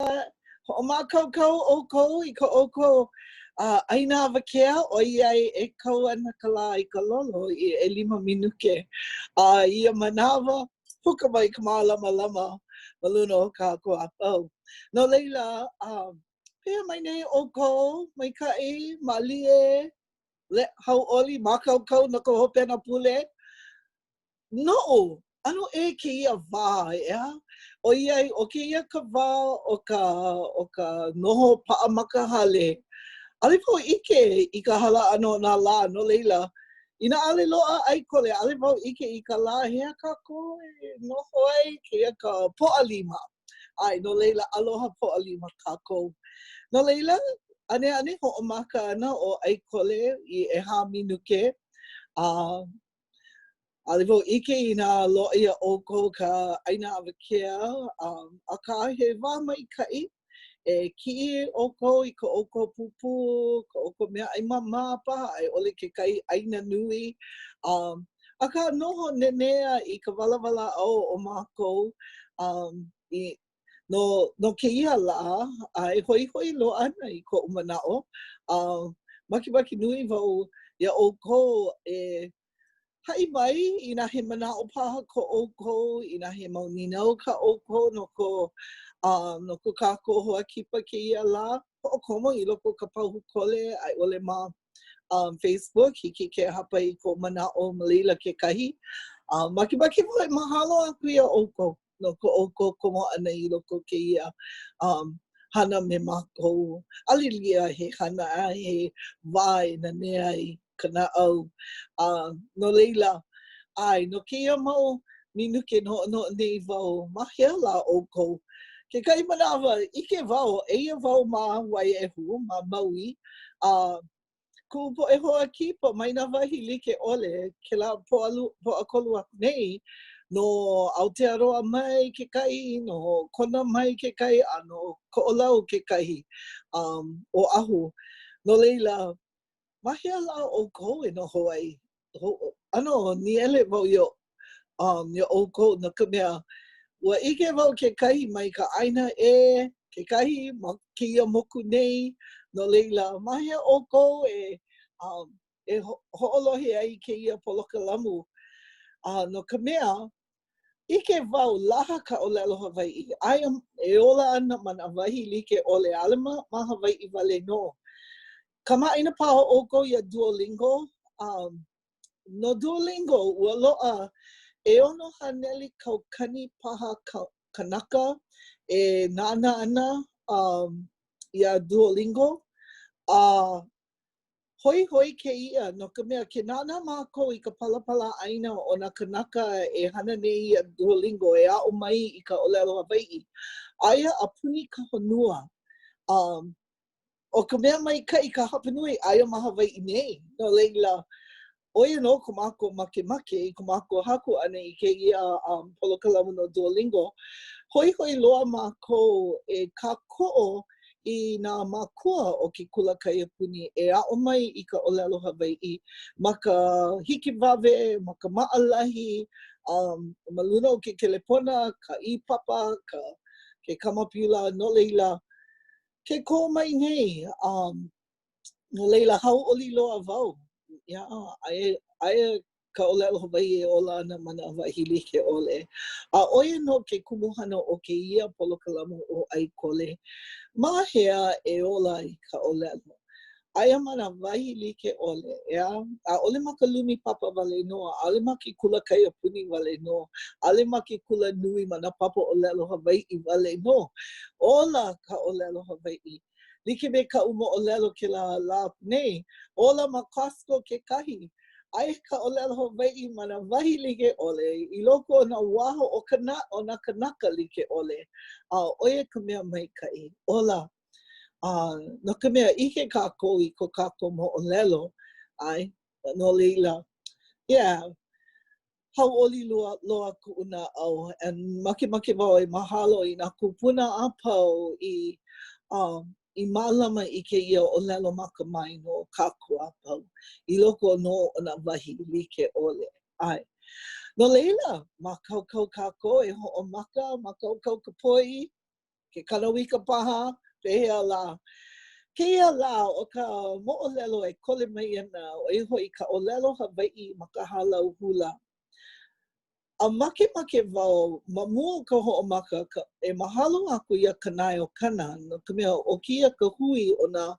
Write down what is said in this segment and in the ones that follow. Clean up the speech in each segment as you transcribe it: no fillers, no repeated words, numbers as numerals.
Hoʻomākaukau ʻoukou i ko ʻoukou ʻaina awakea ʻoiai e kau ana ka lā i ka lolo i ʻelima minuke. A i ia manawa, puka mai ka mālamalama ma luna o kākou a pau. No laila, pehea mai nei ʻoukou, maikaʻi, mālie, hauʻoli, mākaukau no ka hopena pule? Noʻu, ʻano ʻē kēia wā, ʻeā? ʻOiai, ʻo kēia ka wā o ka, o ka noho paʻa ma ka hale. ʻAʻole wau ʻike i ka hala ʻana o nā lā, no laila, inā ʻaʻole loaʻa ʻAikole, ʻaʻole wau ʻike i ka lā hea kākou e noho ai, kēia ka Pōʻalima. ʻAe, no laila, aloha Pōʻalima kākou. No laila, ʻaneʻane hoʻomaka ana ʻo ʻAikole i ʻehā minuke, a ʻAʻole wau ʻike inā loaʻa iā ʻoukou ka ʻaina awakea, akā he wā maikaʻi e kiʻi ʻoukou i ko ʻoukou pūpū, ko ʻoukou meaʻai māmā paha, a i ʻole kekahi ʻaina nui. Akā noho nenea i ka walawalaʻau o mākou i no, no kēia lā, a e hoihoi loa ana i koʻu manaʻo, a makemake nui wau iā ʻoukou e haʻi mai inā he manaʻo paha ko ʻoukou, inā he mau nīnau kā ʻoukou no ko, no ko kākou hoa kipa kēia lā, hoʻokomo i loko o ka pahu kole a i ʻole ma um, Facebook, hiki ke hāpai i kou manaʻo ma laila kekahi. Um, makemake wau e mahalo aku iā ʻoukou no ko ʻoukou komo ʻana i loko o kēia um, hana me mākou. ʻAʻole ia he hana a he wā e nanea ai ka naʻau. Uh, no laila, ʻae, no kēia mau minuke noʻonoʻo nei wau, ma hea lā ʻoukou? Kekahi manawa, ʻike wau, eia wau ma Waiehu, ma Maui, a uh, kuʻu poʻe hoa kipa mai nā wahi like ʻole, kēlā Pōʻalu, Pōʻakolu aku nei, no Aotearoa mai kekahi, no Kona mai kekahi, a no Koʻolau kekahi, um, Oʻahu. No laila, ma hea lā ʻoukou e noho ai? ʻAno nīele wau iā um, iā ʻoukou, no ka mea, ua ʻike wau kekahi mai ka ʻāina ʻē, kekahi ma kēia moku nei, no laila, ma hea ʻoukou e, um, e hoʻolohe ai i kēia polokalamu? Uh, no ka mea, ʻike wau, laha ka ʻōlelo Hawaiʻi, aia e ola ana ma nā wahi like ʻole, ʻaʻole ma, ma Hawaiʻi wale nō. Kamaʻāina paha ʻoukou iā Duolingo, um, No Duolingo, ua loaʻa 600 kaukani paha kanaka e nānā ana um, iā Duolingo, a hoihoi kēia no ka mea, ke nānā mākou i ka palapala ʻāina o nā kanaka e hana nei iā Duolingo e aʻo mai i ka ʻōlelo Hawaiʻi, aia a puni ka honua. Um, ʻO ka mea maikaʻi ka hapanui, aia ma Hawaiʻi nei. No laila, ʻo ia nō ko mākou makemake i ko mākou haku ʻana i kēia um, polokalamu no Duolingo. Hoihoi loa mākou e kākoʻo i nā mākua o ke kula kaiapuni e aʻo mai i ka ʻōlelo Hawaiʻi ma ka hikiwawe, ma ka maʻalahi, um, ma luna o ke kelepona, ka ʻīpapa, ka, ke kamapiula, no laila, Ke kō mai nei, um, no laila, hauʻoli loa wau. Yeah, aia, aia ka ʻōlelo Hawaiʻi e ola ana ma nā wahi like ʻole. A ʻo ia nō ke kumuhana o kēia polokalamu ʻo ʻAikole. Ma hea e ola ai ka ʻōlelo? Aia ma nā wahi like ʻole, ʻeā? ʻAʻole ma ka lumi papa wale nō, ʻaʻole ma ke kula kaiapuni wale nō, ʻaʻole ma ke kula nui ma nā papa ʻōlelo Hawaiʻi wale nō. Ola ka ʻōlelo Hawaiʻi. Like me kaʻu moʻolelo kēlā lā aku nei, ola ma Costco kekahi. Aia ka ʻōlelo Hawaiʻi ma nā wahi like ʻole, i loko o nā waha o ka o nā kanaka like ʻole. A ʻo ia ka mea maikaʻi. Ola. A no ka mea, ʻike kākou i ko kākou moʻolelo, ʻae, no laila, yeah, hauʻoli loa, loa kuʻu naʻau, and makemake wau e mahalo i nā kūpuna a pau i, um, i mālama i kēia ʻōlelo makamae no kākou a pau, i loko nō o nā wahi like ʻole. ʻAe. No laila, mākaukau kākou e hoʻomaka, mākaukau ka poi. Ke kanawika paha, pehea lā? Kēia lā, ʻo ka moʻolelo e kole mai ana, ʻo ia hoʻi ka ʻōlelo Hawaiʻi ma ka hālau hula. A makemake wau ma mua o ka hoʻomaka ka, e mahalo aku iā Kanaeokana, no ka mea, ʻo kēia ka hui o nā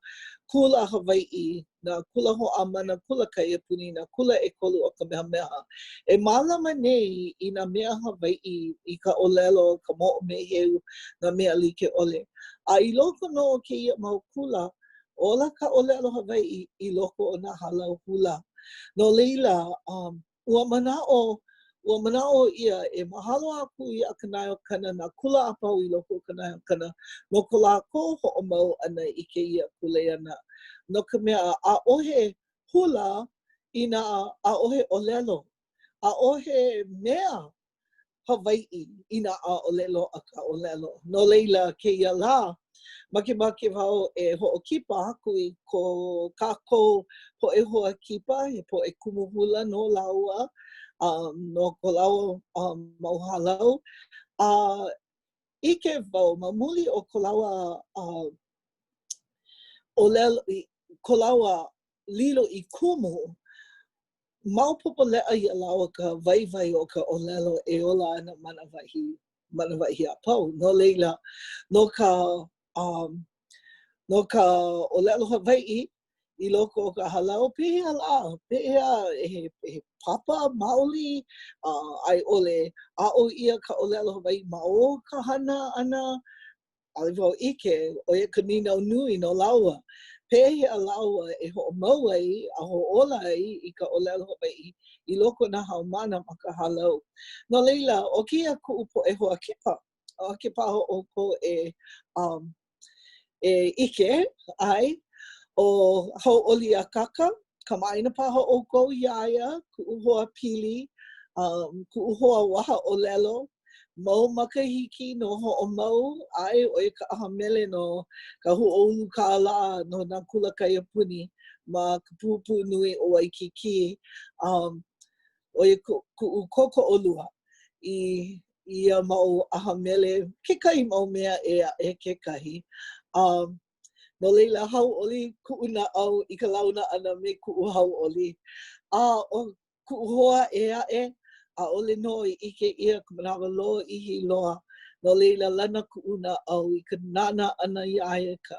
kula Hawaiʻi, nā kula hoʻāmana, kula kaiapuni, nā kula ʻekolu o Kamehameha, e mālama nei i nā mea Hawaiʻi, i ka ʻōlelo, ka moʻomeheu, nā mea like ʻole. A i loko nō o kēia mau kula, ola ka ʻōlelo Hawaiʻi i loko o nā hālau hula. No laila, um, Ua manaʻo, ua manaʻo ʻia e mahalo aku iā Kanaeokana, nā kula a pau i loko o Kanaeokana, no ko lākou hoʻomau ʻana i kēia kuleana, no ka mea, ʻaʻohe hula inā ʻaʻohe ʻōlelo, ʻaʻohe mea Hawaiʻi inā ʻaʻole loaʻa ka ʻōlelo. No laila, kēia lā, makemake wau e hoʻokipa aku i ko kākou poʻe hoa kipa, he poʻe kumu hula nō lāua, um, no ko lāua um, mau hālau. A ʻike wau ma muli o ko lāua uh, ʻōlelo, ko lāua lilo i kumu, maopopo leʻa iā lāua ka waiwai o ka ʻōlelo e ola ana ma nā wahi, ma nā wahi a pau. No laila, no ka, um, no ka ʻōlelo Hawaiʻi i loko o ka hālau, pehea lā, pehea he, he papa maoli, uh, a i ʻole aʻo ʻia ka ʻōlelo Hawaiʻi ma o ka hana ʻana, ʻAʻole wau ʻike, ʻo ia ka nīnau nui no lāua. Pehea lāua e hoʻomau ai a hoʻōla ai i ka ʻōlelo Hawaiʻi i loko o nā haumāna ma ka hālau. No laila, ʻo kēia kuʻu poʻe hoa kipa, ʻake paha ʻoukou e, um, e ʻike, ʻae, ʻo Hauʻoli Akaka, kamaʻāina paha ʻoukou iā ia, kuʻu hoa pili, um, kuʻu hoa waha ʻōlelo, mau makahiki nō hoʻomau, ʻae, ʻo ia ka ʻaha mele no ka hoʻoulu kālā no nā kula kaiapuni ma ka pūpū nui o Waikīkī. Um, ʻo ia kuʻu kōkoʻolua i ia mau ʻaha mele, kekahi mau mea ʻē aʻe kekahi. Um, no laila, hauʻoli kuʻu naʻau i ka launa ʻana me kuʻu hauʻoli. A ʻo kuʻu hoa ʻē aʻe, ʻaʻole nō i ʻike ʻia ka manawa lōʻihi loa, no laila lana kuʻu naʻau i ka nānā ʻana iā ia, ka,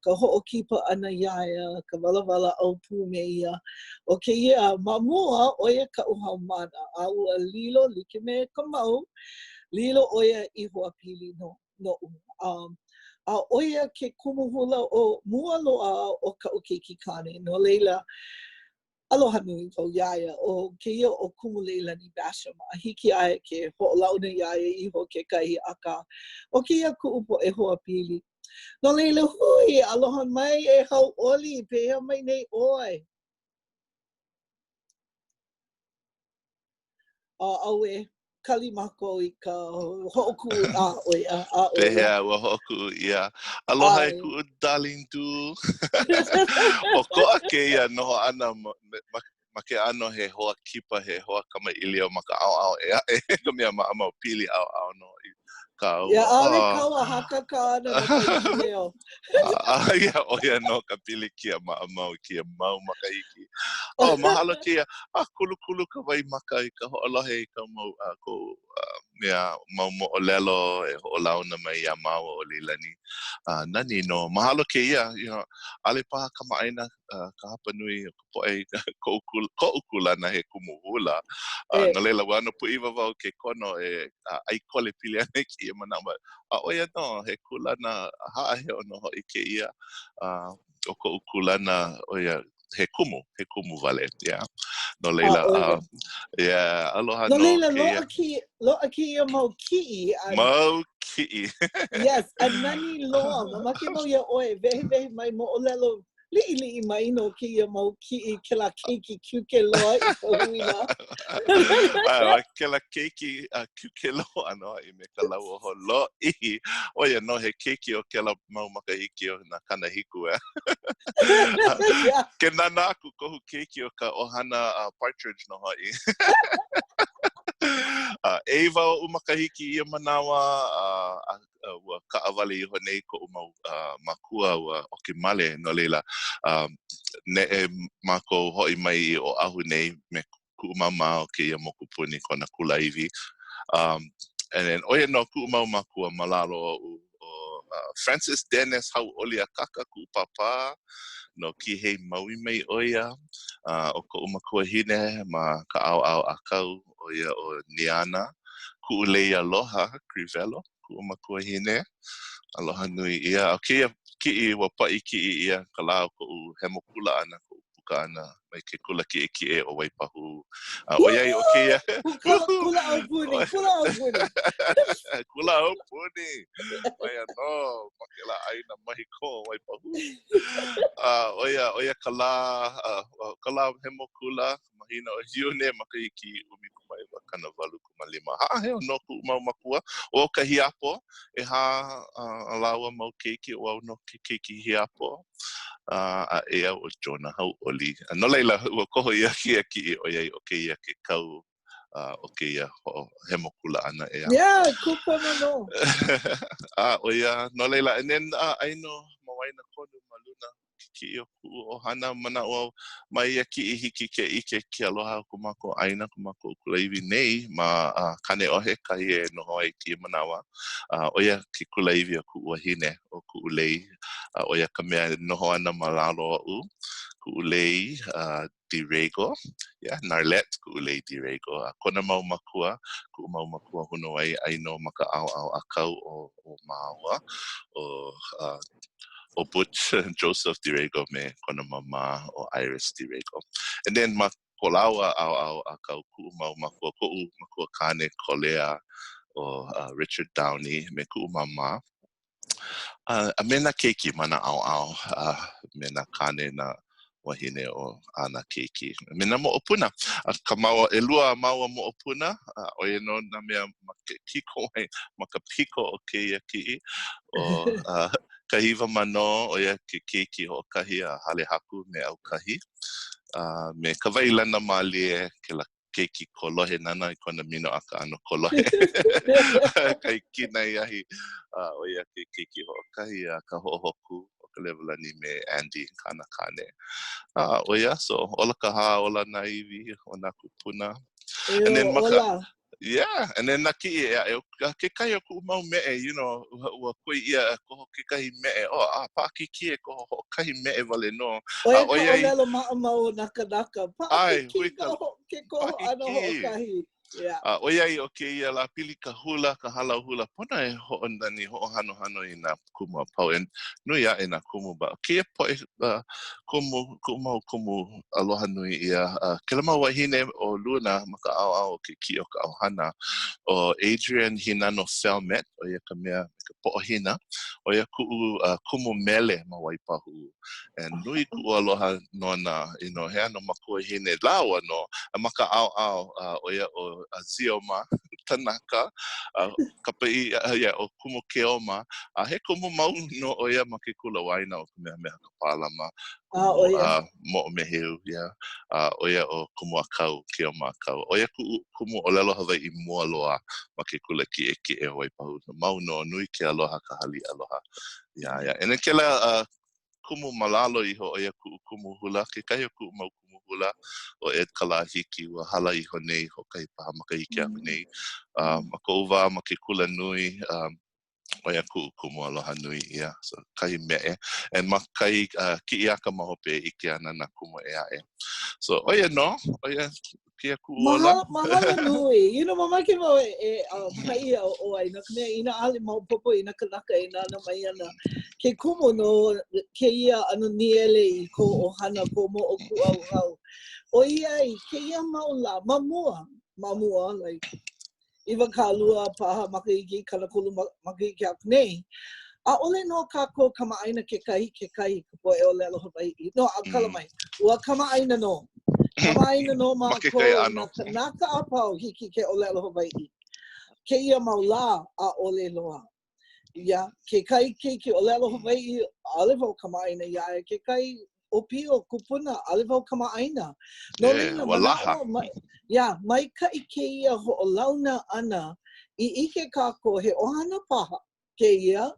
ka hoʻokipa ʻana iā ia, ka walawalaʻau pū me ia. ʻO kēia, ma mua, ʻo ia kaʻu haumāna, a ua lilo like me ka mau, lilo ʻo ia i hoa pili nō noʻu. Um, a ʻo ia ke kumu hula o mua loa o kaʻu keiki kāne. No laila, Aloha nui wau iā ia, ʻo kēia ʻo Kumu Leilani Basham, a hiki iā ia ke hoʻolauna iā ia iho kekahi, akā, ʻo kēia kuʻu poʻe hoa pili. No laila, hui, aloha mai e Hauʻoli, pehea mai nei ʻoe? A auē, kali mākou i ka hoʻokuʻu a ʻo ia, a ʻo ia. Pehea, ua hoʻokuʻu ʻia. Aloha e kuʻu darling do. ʻOkoʻa kēia noho ʻana ma, ma, ma ke ʻano he hoa kipa, he hoa kamaʻilio ma ka ʻaoʻao ʻē aʻe, ka mea maʻamau pili ʻaoʻao nō i kāua. Ia, ʻaʻole kāua hakakā ana no ka ipuleo. A, ia, ʻo ia nō ka pilikia maʻamau i kēia mau makahiki. Oh, mahalo kēia. A kulukulu ka waimaka i ka hoʻolohe i ka mau a kou uh, mea mau moʻolelo e hoʻolauna mai iā māua ʻo Leilani. Uh, nani nō. Mahalo kēia, you know, ʻaʻole paha kamaʻāina uh, ka hapa nui o ka poʻe i koʻu, koʻu kūlana he kumu hula. Uh, no laila, ua ʻano pūʻiwa wau ke kono e uh, ʻai kole pili ana i kēia manaʻo. A ʻo ia nō, he kūlana haʻaheo nō hoʻi kēia. Uh, ʻo koʻu kūlana, ʻo ia, he kumu, he kumu wale, yeah. No laila, uh, yeah, aloha no laila, loaʻa kī, loaʻa kēia mau kiʻi. A, mau kiʻi. yes, a nani loa, mamake wau iā ʻoe, wehewehe mai moʻolelo liʻiliʻi mai no kēia mau kiʻi, kēlā keiki kuke loa i ka huina. uh, kēlā keiki uh, kuke loa nō hoʻi me ka lauoho lōʻihi. ʻO ia nō he keiki o kēlā mau makahiki o nā 70 eh. yeah. Ke nānā aku kohu keiki o ka ʻohana uh, Partridge nō hoʻi. ʻEiwa oʻu makahiki i ia manawa, a ua kaʻawale iho nei koʻu mau mākua, ua ʻoki male, no laila, neʻe mākou hoʻi mai i Oʻahu nei me kuʻu māmā o kēia mokupuni kona kulāiwi. Um, and then, ʻo ia nō kuʻu mau mākua ma lalo oʻu, ʻo uh, Francis Dennis Hauʻoli Akaka kuʻu pāpā, no Kīhei Maui mai ʻo ia, uh, ʻo koʻu makuahine ma ka ʻaoʻao ʻākau, ʻo ia ʻo Niana Kuʻuleialoha Crivello, kuʻu makuahine, aloha nui ʻia. A kēia kiʻi, ua paʻi kiʻi ʻia ka lā o koʻu hemo kula ʻana, koʻu puka ʻana mai ke kula kiʻekiʻe o Waipahū. A ʻoiai ʻo kēia... Kula aupuni, kula aupuni. Kula aupuni. ʻO ia nō, ma kēlā ʻāina mahikō o Waipahū. A ʻo ia, ʻo ia ka lā, ka lā hemo kula, mahina o Iune, makahiki 1985. Haʻaheo nō kuʻu mau makua. ʻO ka hiapo, ʻehā a lāua mau keiki, ʻo au nō ke keiki hiapo. A eia ʻo Jonah Hauʻoli. No laila, ua koho ʻia kēia kiʻi ʻoiai ʻo kēia ke kau o kēia hoʻohemo kula ʻana ʻeā. Yeah, kūpono nō. A ʻo ia, no laila, and then, ai nō ma waenakonu ma luna ke kiʻi o kuʻu ʻohana, manaʻo au, ma ia kiʻi hiki ke ʻike ke aloha o ko mākou ʻāina, ko mākou kulāiwi nei ma uh, Kaneʻohe, kahi e noho ai kēia manawa. Uh, ʻo ia ke kulāiwi o kuʻu wahine, ʻo Kuʻulei. Uh, ʻo ia ka mea e noho ana ma lalo oʻu, Kuʻulei uh, DeRego, yeah, Narlette Kuʻulei DeRego. A kona mau makua, kuʻu mau makua honowai, ai nō ma ka ʻaoʻao ʻākau o, o māua, ʻo uh, ʻo Butch Joseph DeRego me kona māmā ʻo Iris DeRego. And then ma ko lāua ʻaoʻao ʻākau kuʻu mau makua, koʻu makua kāne Kolea ʻo uh, Richard Downey me kuʻu māmā. Uh, a me nā keiki ma nā ʻaoʻao, uh, me nā kāne nā wahine o a nā keiki. Me nā moʻopuna. A ka māua, ʻelua a māua moʻopuna, a ʻo ia nō nā mea ma ke kiko ma ka piko o kēia kiʻi, ʻo uh, Kahiwa Manō, ʻo ia ke keiki hoʻokahi a Halehaku me ʻAukahi, uh, me Kawailana Mālie, kēlā keiki kolohe nānā i kona minoʻaka ʻano kolohe. Kahi kinai ahi, a ʻo ia ke keiki hoʻokahi a ka hoʻohōkū o ka lewalani me Andy, kāna kāne. A ʻo ia, so ola ka hā, ola nā iwi o nā kūpuna. And then ma ka, ola. Yeah, and then nā kiʻi ʻē aʻe, kekahi o kuʻu mau meʻe, you know, ua, ua koi ʻia e koho kekahi meʻe, oh, a paʻakikī e koho hoʻokahi meʻe wale nō. ʻO ia ka ʻōlelo maʻamau o nā kanaka, paʻakikī ka ho, ke koho ʻana hoʻokahi. Yeah. A ʻoiai ʻo kēia lā pili ka hula, ka hālau hula, pono e hoʻonani, hoʻohanohano i nā kumu a pau. And nui aʻe nā kumu, but kēia poʻe uh, kumu, kuʻu mau kumu aloha nui ʻia. Uh, kēlā mau wahine o luna ma ka ʻaoʻao o ke kiʻi o ka ʻohana, ʻo Adrian Hinano Felmet, ʻo ia ka mea me ka poʻohina, ʻo ia kuʻu uh, kumu mele ma Waipahū. And nui kuʻu aloha nona, you know, he ʻano makuahine lāua nō, a ma ka ʻaoʻao, uh, ʻo ia ʻo Zioma Tanaka, uh, kapa ʻia, uh, yeah, ʻo Kumu Keoma, a he kumu mau nō ʻo ia ma ke kula waena o Kamehameha Kapālama, kumu, ah, ʻo ia. Uh, moʻomeheu, yeah. Uh, ʻo ia ʻo Kumu Akau, Keoma Akau. ʻO ia kuʻu kumu ʻōlelo Hawaiʻi mua loa ma ke kula kiʻekiʻe o Waipahū. Mau nō, nui ke aloha, ka haliʻa aloha. Iā ia. And then kēlā uh, kumu ma lalo iho, ʻo ia kuʻu kumu hula, kekahi o kuʻu mau kumu hula, ʻo Ed Kalāhiki, ua hala iho nei, hoʻokahi paha makahiki aku mm. nei. Uh, ma koʻu wā ma ke kula nui, um, ʻo ia kuʻu kumu aloha nui ʻia. So, kahi meʻe. And ma kahi uh, kiʻiaka ma hope e ʻike ana nā kumu ʻē aʻe. So, ʻo ia nō, ʻo ia kēia kuʻu ola. Mahalo nui. You know, mamake wau e, e um, haʻi iā ʻoe, no ka mea, inā ʻaʻole maopopo i nā kanaka e nānā mai ana. Ke kumu no kēia ʻano nīele i kou ʻohana, kou moʻokūʻauhau. ʻOiai, kēia mau lā, ma mua, ma mua, like, 20 paha makahiki, 30 makahiki aku nei, ʻaʻole nō kākou kamaʻāina kekahi i kekahi ka poʻe ʻōlelo Hawaiʻi. No, a kala mm. mai. Ua kamaʻāina nō. Kamaʻāina nō mākou nā kanaka a pau hiki ke ʻōlelo Hawaiʻi. Kēia mau lā, ʻaʻole loa. Ia, kekahi keiki ʻōlelo Hawaiʻi, ʻaʻole wau kamaʻāina iā ia. Kekahi. ʻōpio, kupuna, ʻaʻole wau kamaʻāina. No laila, ua laha. manaʻo, ma, yeah, maikaʻi kēia hoʻolauna ʻana i ʻike kākou he ʻohana paha kēia,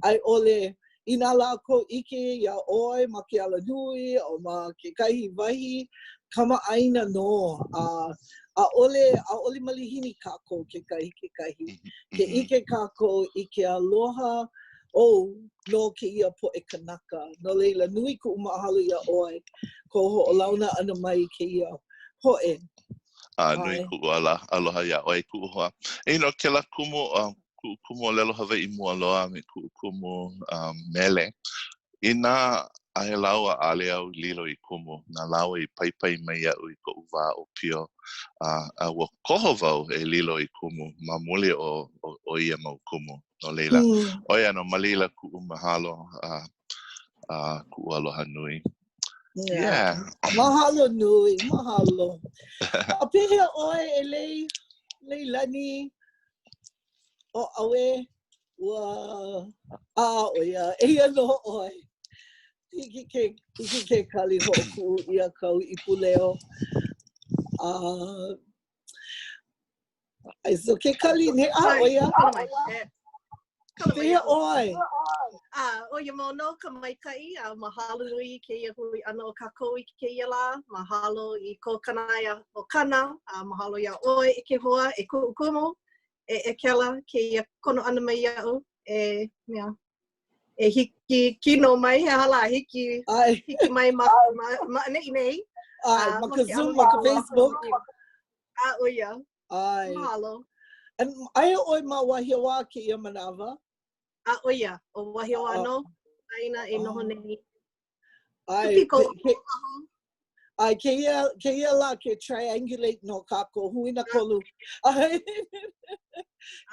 a i ʻole inā lākou ʻike iā ʻoe ma ke alanui o ma kekahi wahi kamaʻāina nō, a ʻaʻole, ʻaʻole malihini kākou kekahi kekahi. Ke ʻike kākou i ke aloha ou no kēia poʻe kanaka. No laila, nui kuʻu mahalo iā ʻoe kou hoʻolauna ʻana mai i kēia poʻe. A nui kuʻu ala, aloha iā ʻoe, kuʻu hoa. E no kēlā kumu, uh, kuʻu kumu ʻōlelo Hawaiʻi mua loa a me kuʻu kumu um, mele. Inā ʻaʻohe lāua ʻaʻole au lilo i kumu, na lāua i paipai mai iaʻu i koʻu wā ʻōpio, a, a ua koho wau e lilo i kumu ma muli o, o, o ia mau kumu. No laila, mm. ʻo ia nō, ma laila kuʻu mahalo a, a kuʻu aloha nui. Yeah. yeah. Mahalo nui, mahalo. A pehea ʻoe e Lei, Leilani, o ʻAue, ua, a ʻo ia, eia nō ʻoe. Hiki ke, hiki ke kali hoʻokuʻu ʻia kāu ipuleo. A, uh, so ke kali ne, a ʻo ia. Pehea ʻoe? A, ʻo ia mau nō ka maikaʻi, a mahalo nui i kēia hui ʻana o kākou i kēia lā. Mahalo i ko Kanaea ʻokana, a mahalo iā ʻoe e ke hoa, e kuʻu kumu, e Ekela, kēia kono ʻana mai iaʻu, e mea, e hiki kino mai, he aha lā, hiki, hiki mai ma, ma, ma ʻaneʻi nei. ʻAe, ma ka Zoom, ma ka Facebook. A, ʻo ia. ʻAe. Mahalo. And aia ʻoe ma Wahiawā kēia manawa? A ʻo ia, ʻo Wahiawā nō, ʻāina e noho nei. ʻAe. Ke, ke, ʻae, kēia, kēia lā ke triangulate nō kākou, huinakolu. ʻAe.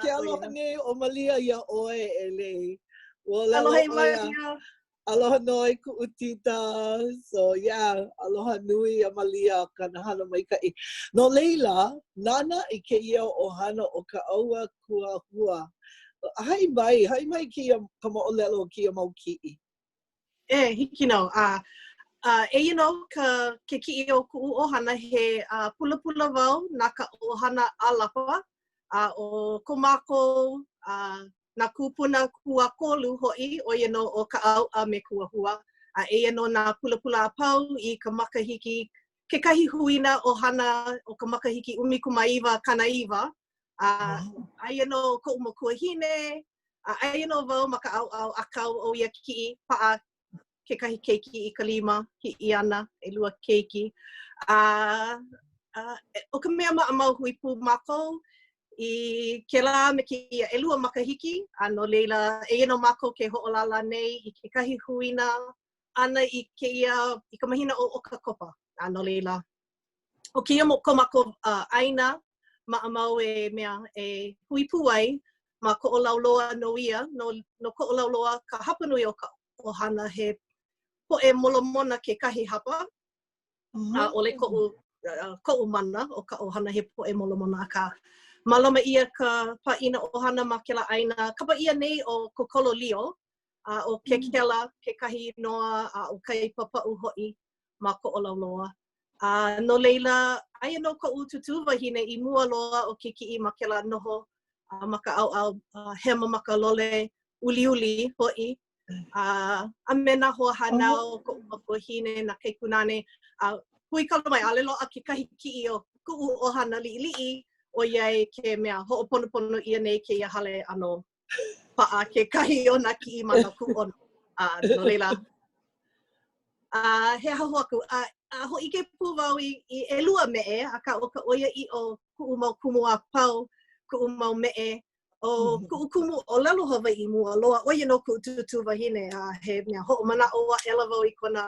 Ke aloha nei ʻo Malia iā ʻoe e Lei. Ua ʻōlelo ʻo ia. Malia. Aloha nō e kuʻu tita. So, yeah, aloha nui iā Malia kāna hana maikaʻi. No laila, nānā i kēia ʻohana o Kaʻaua Kuāhua. Haʻi mai, haʻi mai kēia, ka moʻolelo o kēia mau kiʻi. E, hiki nō. A, a eia nō ka, ke kiʻi o kuʻu ʻohana, he a, pulapula wau na ka ʻohana ʻĀlapa, a ʻo ko mākou a, nā kūpuna kuakolu hoʻi, ʻo ia nō ʻo Kaʻauʻa me Kuahua, a eia nō nā pulapula a pau i ka makahiki, kekahi huina ʻohana o ka makahiki 1999, a aia nō koʻu makuahine, a aia nō wau ma ka ʻaoʻao ʻākau o ia kiʻi, paʻa kekahi keiki i ka lima, hiʻi ana, ʻelua keiki. A, a ʻo ka mea maʻamau hui pū mākou i kēlā me kēia ʻelua makahiki, a no laila, eia nō mākou ke hoʻolālā nei i kekahi huina ʻana i kēia, i ka mahina ʻo ʻOkakopa. A no laila, ʻo kēia ko mākou uh, ʻāina maʻamau e mea e hui pū ai ma Koʻolauloa nō ia, no, no Koʻolauloa ka hapanui o ka ʻohana he poʻe Molomona kekahi hapa, ʻaʻole koʻu, koʻu mana o ka ʻohana he poʻe Molomona, akā mālama ʻia ka pāʻina ʻohana ma kēlā ʻāina, kapa ʻia nei ʻo Kokololio, a ʻo Kekela kekahi inoa, a ʻo Kaipapaʻu hoʻi ma Koʻolauloa. A no laila, aia nō koʻu tūtū wahine i mua loa o ke kiʻi ma kēlā noho a ma ka ʻaoʻao hema ma ka lole uliuli hoʻi, a, a me nā hoahānau, koʻu makuahine, nā kaikunāne, a huikala mai, ʻaʻole loaʻa kekahi kiʻi o kuʻu ʻohana liʻiliʻi, ʻoiai ke mea hoʻoponopono ʻia nei kēia hale ʻano paʻa kekahi o nā kiʻi ma nā kūʻono. A no laila, a he aha hou aku, a, a hōʻike pū wau i, i ʻelua meʻe, akā ʻo ka ʻoiaʻiʻo kuʻu mau kumu a pau, kuʻu mau meʻe, ʻo mhm. kuʻu kumu ʻōlelo Hawaiʻi mua loa, ʻo ia nō kuʻu tūtū wahine, a he mea hoʻomanaʻo aʻela wau i kona,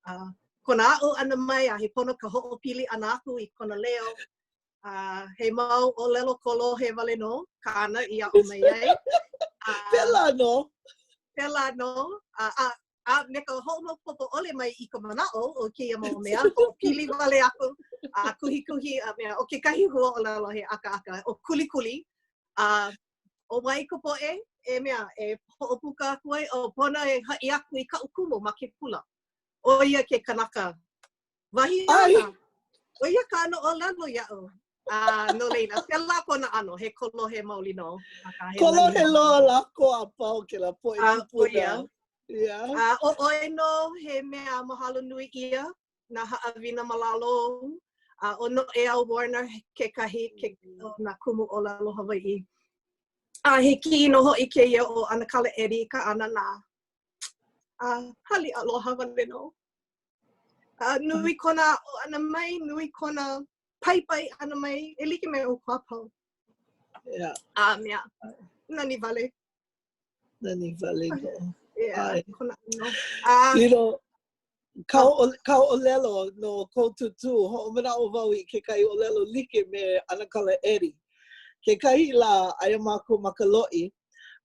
uh, kona aʻo ʻana mai, a he pono ka hoʻopili ʻana aku i kona leo. A he mau ʻōlelo kolohe wale nō kāna i aʻo mai ai. A, Pēlā nō. Pēlā nō. A, a, a me ka hoʻomaopopo ʻole mai i ka manaʻo o kēia mau mea, hoʻopili wale aku, a kuhikuhi, a mea, ʻo kekahi huaʻōlelo he ʻakaʻaka, ʻo kulikuli, a ʻo wai ka poʻe e mea, e hoʻopuka aku ai, o pono e haʻi aku i kaʻu kumu ma ke kula. ʻO ia ke kanaka. Wahi āna, ʻo ia kāna ʻōlelo iaʻu. A no laila, pēlā kona ʻano, he kolohe maoli nō. Akā, he Kolohe loa lākou a pau kēlā poʻe kūpuna. Yeah. A ʻo ʻoe nō he mea mahalo nui ʻia nā haʻawina ma lalo ou. A ʻo Noʻeau Warner kekahi ke, o nā kumu ʻōlelo Hawaiʻi. A he kiʻi nō hoʻi kēia o ʻAnakala Eddie Kaʻananā. A hali aloha wale nō. A nui kona aʻo ʻana mai, nui kona paipai ʻana mai, e like me ʻoukou a pau. Yeah. A mea, nani wale. Nani wale nō. Yeah, kona ʻano. A, you know, ka, oh. ka ʻōlelo no kou tūtū, hoʻomanaʻo wau i kekahi ʻōlelo like me ʻAnakala Eddie. Kekahi lā, aia mākou ma ka loʻi,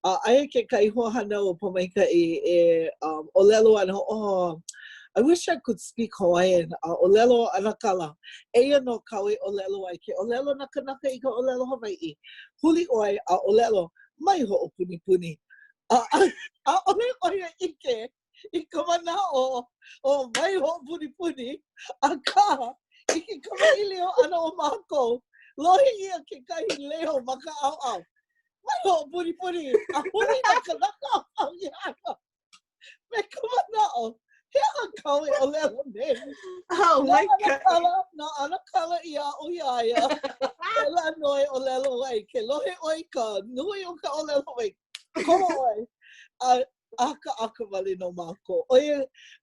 a aia kekahi hoahānau o Pōmaikaʻi e um, ʻōlelo ana, oh, I wish I could speak Hawaiian, a ʻōlelo ʻAnakala, eia nō kāu e ʻōlelo ai, ke ʻōlelo nā kanaka i ka ʻōlelo Hawaiʻi, huli ʻoe a ʻōlelo, mai hoʻopunipuni. A ʻaʻole ʻo ia ʻike i ka manaʻo o mai hoʻopunipuni, akā, i ke kamaʻilio ʻana o mākou, lohe ʻia kekahi leo ma ka ʻaoʻao, mai hoʻopunipuni, a huli nā kanaka a pau iā ia me ka manaʻo, he aha kāu e ʻōlelo nei? Oh, my God. Na ʻAnakala i aʻo iā ia, pēlā nō e ʻōlelo ai, ke lohe ʻoe i ka nui o ka ʻōlelo Hawaiʻi, koho ʻoe. A ʻakaʻaka wale nō mākou. ʻO ia,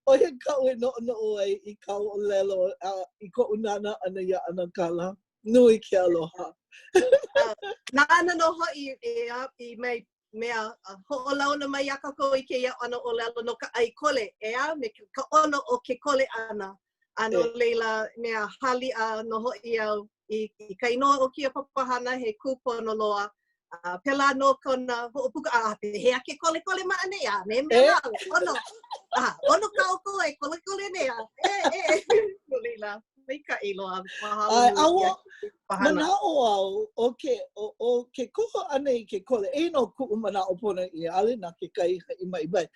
ʻo ia kaʻu e noʻonoʻo ai i kāu ʻōlelo a i koʻu nānā ʻana iā ʻAnakala. Nui ke aloha. Nāna nō hoʻi e, i mai mea hoʻolauna mai iā kākou i kēia ʻano ʻōlelo no ka ʻai kole, ʻeā, me ka ʻono o ke kole ʻana. A no laila, mea haliʻa nō hoʻi au i, i ka inoa o kēia papahana he kūpono loa. A pēlā nō kona hoʻopuka, a pehea ke kolekole ma ʻaneʻi, a me mea lā, ʻono, a ʻono kā ʻoukou e kolekole nei, a e, e, no laila, maikaʻi loa, mahalo nui a, ua, manaʻo au, ʻo ke, ʻo, ʻo ke koho ʻana i ke kole, eia nō kuʻu manaʻo ponoʻī, ʻaʻole na kekahi haʻi mai mai.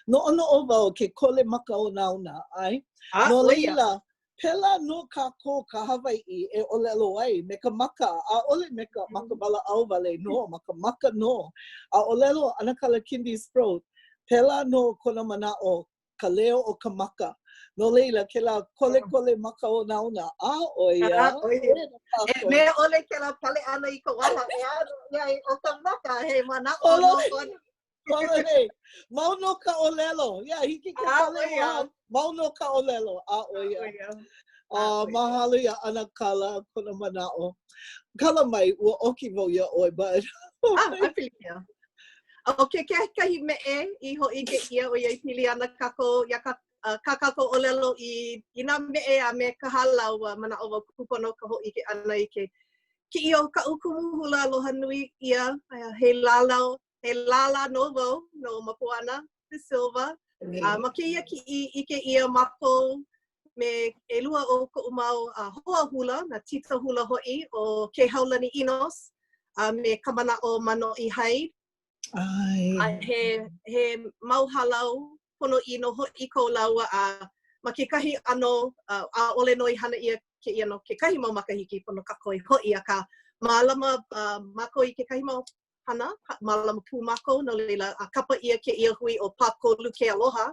Noʻonoʻo wau ke kole ma ka onaona, ʻae? No laila, pēlā nō kākou ka Hawaiʻi e ʻōlelo ai me ka maka, ʻaʻole me ka ma ka walaʻau wale nō, ma ka maka nō. A ʻōlelo ʻAnakala Cindy Sproat, pēlā nō kona manaʻo, ka leo o ka maka. No laila, kēlā kolekole ma ka onaona, a ʻo ia, E mea ʻole kēlā pale ʻana i ka waha, ʻeā, ʻoiai, ʻo ka maka, he manaʻo nō kona. Pololei. Mau nō ka ʻōlelo. Yeah, hiki ke pale waha. Mau nō ka ʻōlelo. A ʻo ia. Uh, mahalo iā ʻAnakala kona manaʻo. Kala mai, ua ʻoki wau iā ʻoe, but... ah, ʻae pilikia. ʻO ke kekahi meʻe i hōʻike ʻia ʻoiai pili ana kākou iā kā, kā kākou ʻōlelo i, i nā meʻe a me ka hālau, ua manaʻo wau kūpono ka hōʻike ʻana i ke kiʻi o kaʻu kumu hula aloha nui ʻia, he lālā he lālā nō wau no Mapuana de Silva. A ma kēia kiʻi ʻike ʻia mākou me ʻelua o koʻu mau uh, hoa hula, nā tita hula hoʻi, ʻo Kēhaulani Enos a me Kamanaʻo Manoʻi Hyde. ʻAe. A he, he mau hālau ponoʻī nō hoʻi ko lāua a ma kekahi ʻano ʻaʻole nō i hana ʻia kēia no kekahi mau makahiki pono kākou i hoʻi, akā mālama uh, mākou i kekahi mau hana, mālama pū mākou, no laila, a kapa ʻia kēia hui ʻo Pākolu ke Aloha,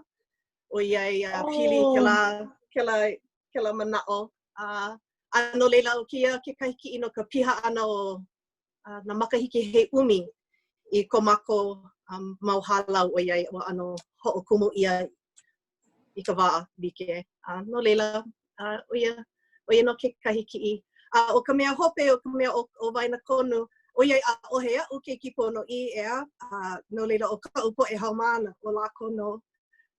ʻoiai a pili oh. kēlā, kēlā, kēlā manaʻo. A, a no laila, ʻo kēia kekahi kiʻi no ka piha ʻana o a, nā makahiki he ʻumi i ko mākou um, mau hālau ʻoiai ua ʻano hoʻokumu ʻia i ka wā like. A no laila, a, ʻo ia, ʻo ia nō kekahi kiʻi. A ʻo ka mea hope, ʻo ka mea o, o waenakonu, ʻoiai ʻaʻohe aʻu keiki ponoʻī, ʻeā, a no laila ʻo kaʻu poʻe haumāna, ʻo lākou nō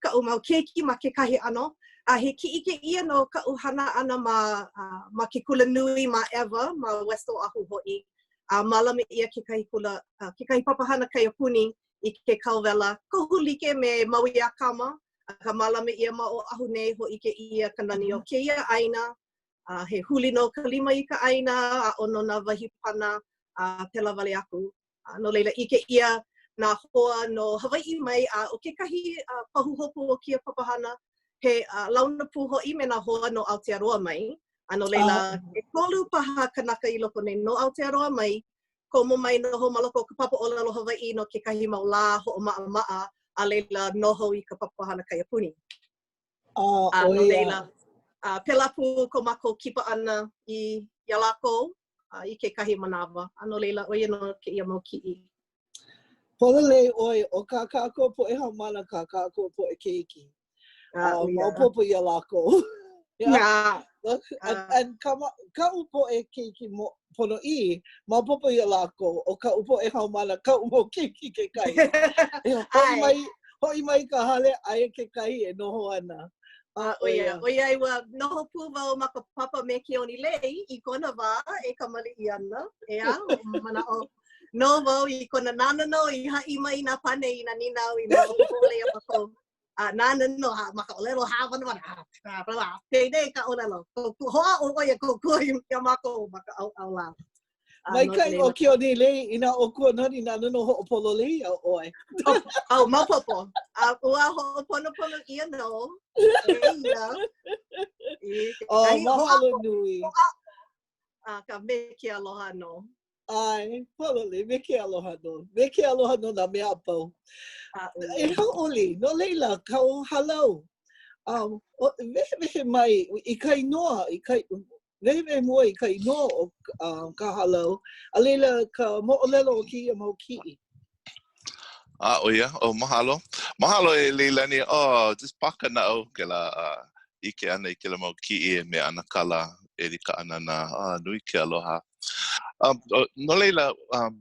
kaʻu mau keiki ma kekahi ʻano. A he kiʻi kēia no kaʻu hana ʻana ma, uh, ma ke kula nui ma ʻEwa, ma West Oʻahu hoʻi. A mālama ʻia kekahi kula, uh, kekahi papahana kaiapuni i ke kauwela, kohu like me Maui a Kama, akā mālama ʻia ma Oʻahu nei, hōʻike ʻia ka nani o kēia ʻāina, a he huli nō ka lima i ka ʻāina, aʻo no nā wahi pana, a pēlā wale aku. A no laila, ʻike ʻia nā hoa no Hawaiʻi mai, a ʻo kekahi pahuhopu o kēia papahana, He uh, launa pū hoʻi me nā hoa no Aotearoa mai. A no laila, ʻekolu paha kanaka i loko nei no Aotearoa mai, komo mai noho ma loko o ka papa ʻōlelo Hawaiʻi no kekahi mau lā hoʻomaʻamaʻa, a laila noho i ka papahana kaiapuni. Oh, a no laila, a pēlā pū ko mākou kipa ʻana i iā lākou a, i kekahi manawa. A no laila, ʻo ia nō kēia mau kiʻi. Pololei ʻoe, ʻo kā kākou poʻe haumāna kā kākou poʻe keiki. Uh, maopopo iā lākou. Yeah. Look, and, and kama, kaʻu poʻe keiki mo, ponoʻī, maopopo iā lākou, ʻo kaʻu poʻe haumāna, kaʻu mau keiki kekahi. E hoʻi mai, hoʻi mai i ka hale, aia kekahi e noho ana. A ʻo ia, ʻoiai ua noho pū wau ma ka papa me Keonilei i kona wā e kamaliʻi ana, ʻeā, manaʻo nō wau i kona nāna nō i haʻi mai nā pane i nā nīnau i maopopo ʻole iā mākou. A nāna nō a ma ka ʻōlelo hāwanawana, a blah, blah, pēnei ka ʻōlelo. Hoʻāʻo ʻo ia kōkua iā mākou ma ka ʻaoʻao lā. Maikaʻi ʻo Keonilei inā ʻōkua nani nāna nō hoʻopololei iā ʻoe. Oh, oh, maopopo. A ua hoʻoponopono ʻia nō e ia. Oh, mahalo nui. A ka me ke aloha nō. ʻAe, pololei, me ke aloha nō. Me ke aloha nō nā mea a pau. E hauʻoli, no laila, kāu hālau. Um, wehewehe mai i ka inoa, i ka, wehewehe mua i ka inoa o uh, ka hālau, a laila ka moʻolelo o kēia mau kiʻi. A ʻo ia, oh, mahalo. Mahalo e Leilani, oh, just pā ka naʻau kēlā uh, ʻike ʻana i kēlā mau kiʻi me ʻAnakala Erika Anana, oh, nui ke aloha. Um, no laila, um,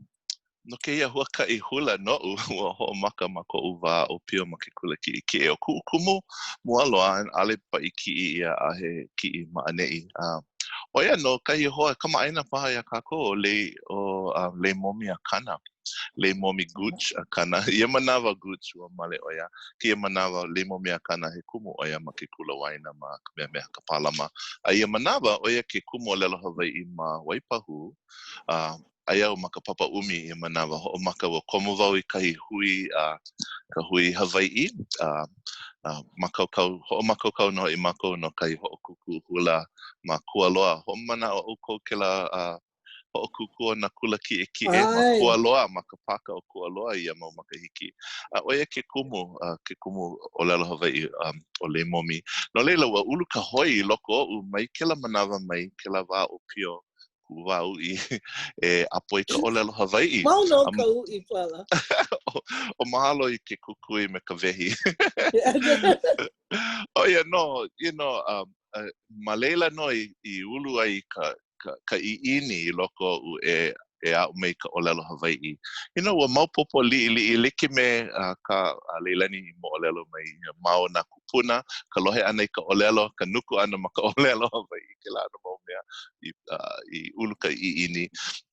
no kēia huakaʻi hula noʻu, ua hoʻomaka ma koʻu wā ʻōpio ma ke kula kiʻekiʻe. ʻO kuʻu kumu mua loa, ʻaʻole paʻi kiʻi ʻia a he kiʻi ma ʻaneʻi. Uh, ʻo ia nō kahi hoa kamaʻāina paha iā kākou, ʻo Lei, ʻo uh, Leimomi Akana. Leimomi Gooch Akana. Ia manawa Gooch ua male ʻo ia. Kēia manawa Leimomi Akana he kumu ʻo ia ma ke kula waena ma Kamehameha Kapālama. A ia manawa ʻo ia ke kumu ʻōlelo Hawaiʻi ma Waipahū. Uh, aia au ma ka papa ʻumi ia manawa hoʻomaka ua komo wau i kahi hui a ka hui Hawaiʻi a a mākaukau hoʻomākaukau nō hoʻi mākou no kahi hoʻokūkū hula ma Kualoa. Hoʻomanaʻo ʻoukou kēlā a hoʻokūkū o nā kula kiʻekiʻe ma Kualoa, ma ka pāka o Kualoa ia mau makahiki. A ʻo ia ke kumu, uh, ke kumu ʻōlelo Hawaiʻi um, ʻo Leimomi. No laila, ua ulu ka hoi i loko oʻu mai kēlā manawa mai, kēlā wā ʻōpio, kuʻu wā uʻi e ʻapo i ka ʻōlelo Hawaiʻi. Mau nō ka uʻi pala. o mahalo i ke kukui me ka wehi. ʻO ia nō, you know, um, uh, ma laila nō i, i ulu ai ka, ka, ka ʻiʻini i loko oʻu e, e aʻo mai ka ʻōlelo Hawaiʻi. You know, ua maopopo liʻiliʻi like me uh, kā uh, Leilani i moʻolelo mai ma o nā kūpuna, ka lohe ʻana i ka ʻōlelo, ka nuku ʻana ma ka ʻōlelo Hawaiʻi, kēlā ʻano mau mea i, uh, i ulu ka ʻiʻini.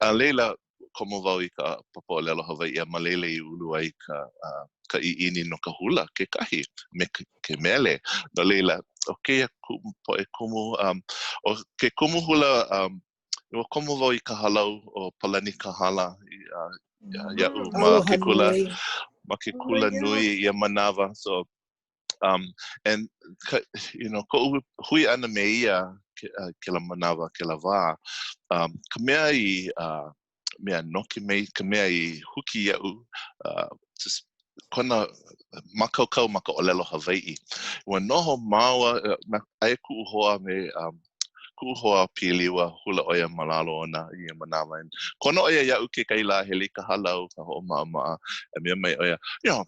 A laila, komo wau i ka papa ʻōlelo Hawaiʻi a ma laila i ulu ai ka, uh, ka ʻiʻini no ka hula kekahi me ke, ke mele. No laila, ʻo kēia poʻe kumu, um, ʻo ke kumu hula, um, ua komo wau i ka hālau ʻo Palani Kahala i, uh, iaʻu ma ke kula, ma ke kula nui ia manawa. So, um, and, ka, you know, koʻu hui ʻana me ia ke, uh, kēlā manawa, kēlā wā, um, ka mea i uh, mea noke mai, ka mea i huki iaʻu, uh, just kona mākaukau ma ka ʻōlelo Hawaiʻi. Ua noho māua, aia kuʻu hoa me um, kuʻu hoa pili, ua hula ʻo ia ma lalo ona i ia manawa. And kono ʻo ia iaʻu kekahi lā hele i ka hālau, ka hoʻomaʻamaʻa, a mea mai ʻo ia, you know,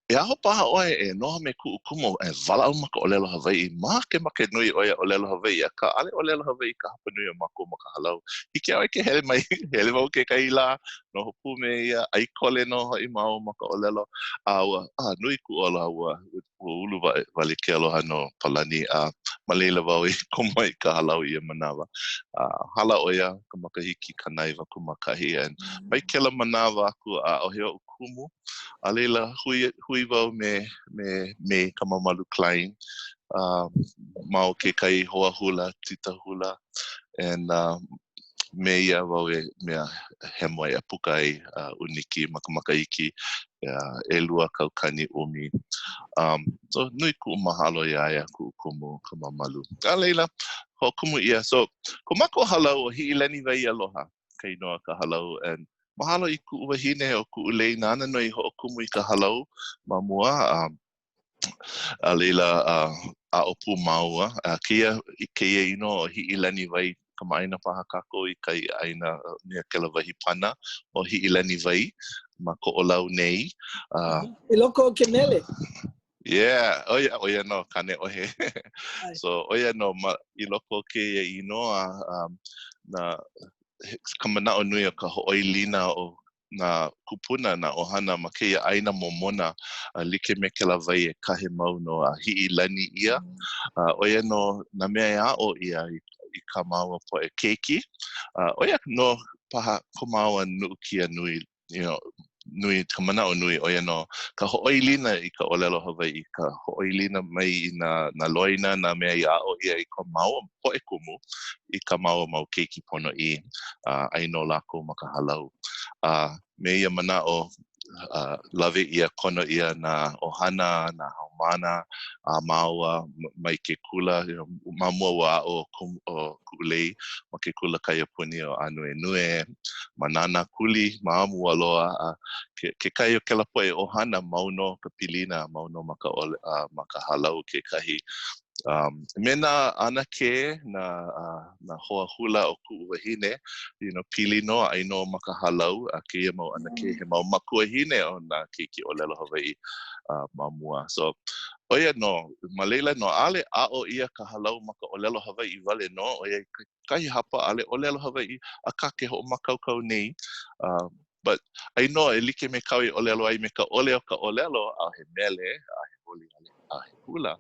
E aho paha ʻoe e noho me kuʻu kumu e walaʻau ma ka ʻōlelo Hawaiʻi. Makemake nui ʻo ia ʻōlelo Hawaiʻi, akā ʻaʻole ʻōlelo Hawaiʻi ka hapanui o mākou ma ka hālau. Hiki iā ʻoe ke hele mai, hele wau kekahi lā, noho pū me ia, ʻai kole nō hoʻi māua ma ka ʻōlelo. A ua, a nui kuʻu aloha, ua, ua ulu wale ke aloha no Palani, a ma laila wau i komo ai i ka hālau i ia manawa. A hala ʻo ia ka makahiki 91, and mai kēlā manawa aku, ʻaʻohe oʻu kumu. A laila, hui, hui wau me, me, me Kamamalu Klein, uh, ma o kekahi hoa hula, tita hula, and uh, me ia wau e mea hemo ai a puka ai uh, ʻUniki ma ka makahiki uh, 2010. Um, so. So, nui kuʻu mahalo iā ia, kuʻu kumu Kamamalu. A laila, hoʻokumu ʻia. So, ko mākou hālau ʻo Hiʻilani Wai Aloha ka inoa ka hālau and mahalo i kuʻu wahine ʻo Kuʻulei nāna nō i hoʻokumu i ka hālau ma mua. Um, a laila, uh, aʻo pū māua. A kēia, i kēia inoa ʻo Hiʻilani Wai, kamaʻāina paha kākou i ka ʻāina mea kēlā wahi pana ʻo Hiʻilani Wai ma Koʻolau nei. Uh, I loko o ke mele. Yeah, ʻo ia, ʻo ia nō, Kāneʻohe. So, ʻo ia nō, ma, i loko o kēia inoa, um, na, ka manaʻo nui o ka hoʻoilina o nā kūpuna, nā ʻohana ma kēia ʻāina momona, a like me kēlā wai e kahe mau nō a hiʻilani ʻia. A ʻo ia nō nā mea e aʻo ʻia i, i kā māua poʻe keiki. A ʻo ia nō paha ko māua nuʻukia nui, you know, nui, ka manaʻo nui, ʻo ia nō ka hoʻoilina i ka ʻōlelo Hawaiʻi, ka hoʻoilina mai i nā, nā loina, nā mea i aʻo ʻia i ko māua poʻe kumu, i kā māua mau keiki ponoʻī, a ʻai nō lākou ma ka hālau. A me ia manaʻo, uh, lawe ʻia, kono ʻia nā ʻohana, nā haumāna a māua mai ke kula. You know, ma mua ua aʻo ʻo Kuʻulei ma ke kula kaiapuni o Ānuenue, ma Nānākuli, ma mua loa. A ke, kekahi o kēlā poʻe ʻohana, mau nō ka pilina, mau nō ma ka, uh, ma ka hālau kekahi. Um, me nā ʻanakē, nā, uh, nā hoa hula o kuʻu wahine, you know, pili nō, ʻai nō ma ka hālau, a kēia mau ʻanakē, he mau makuahine o nā keiki ʻōlelo Hawaiʻi uh, ma mua. So, ʻo ia nō, ma laila nō, ʻaʻole aʻo ʻia ka hālau ma ka ʻōlelo Hawaiʻi wale nō, ʻoiai kahi hapa ʻaʻole ʻōlelo Hawaiʻi, akā ke hoʻomākaukau nei, uh, But, ʻai nō e like me kāu i ʻōlelo ai me ka ʻole o ka ʻōlelo, ʻaʻohe mele, ʻaʻohe oli, ʻaʻohe hula.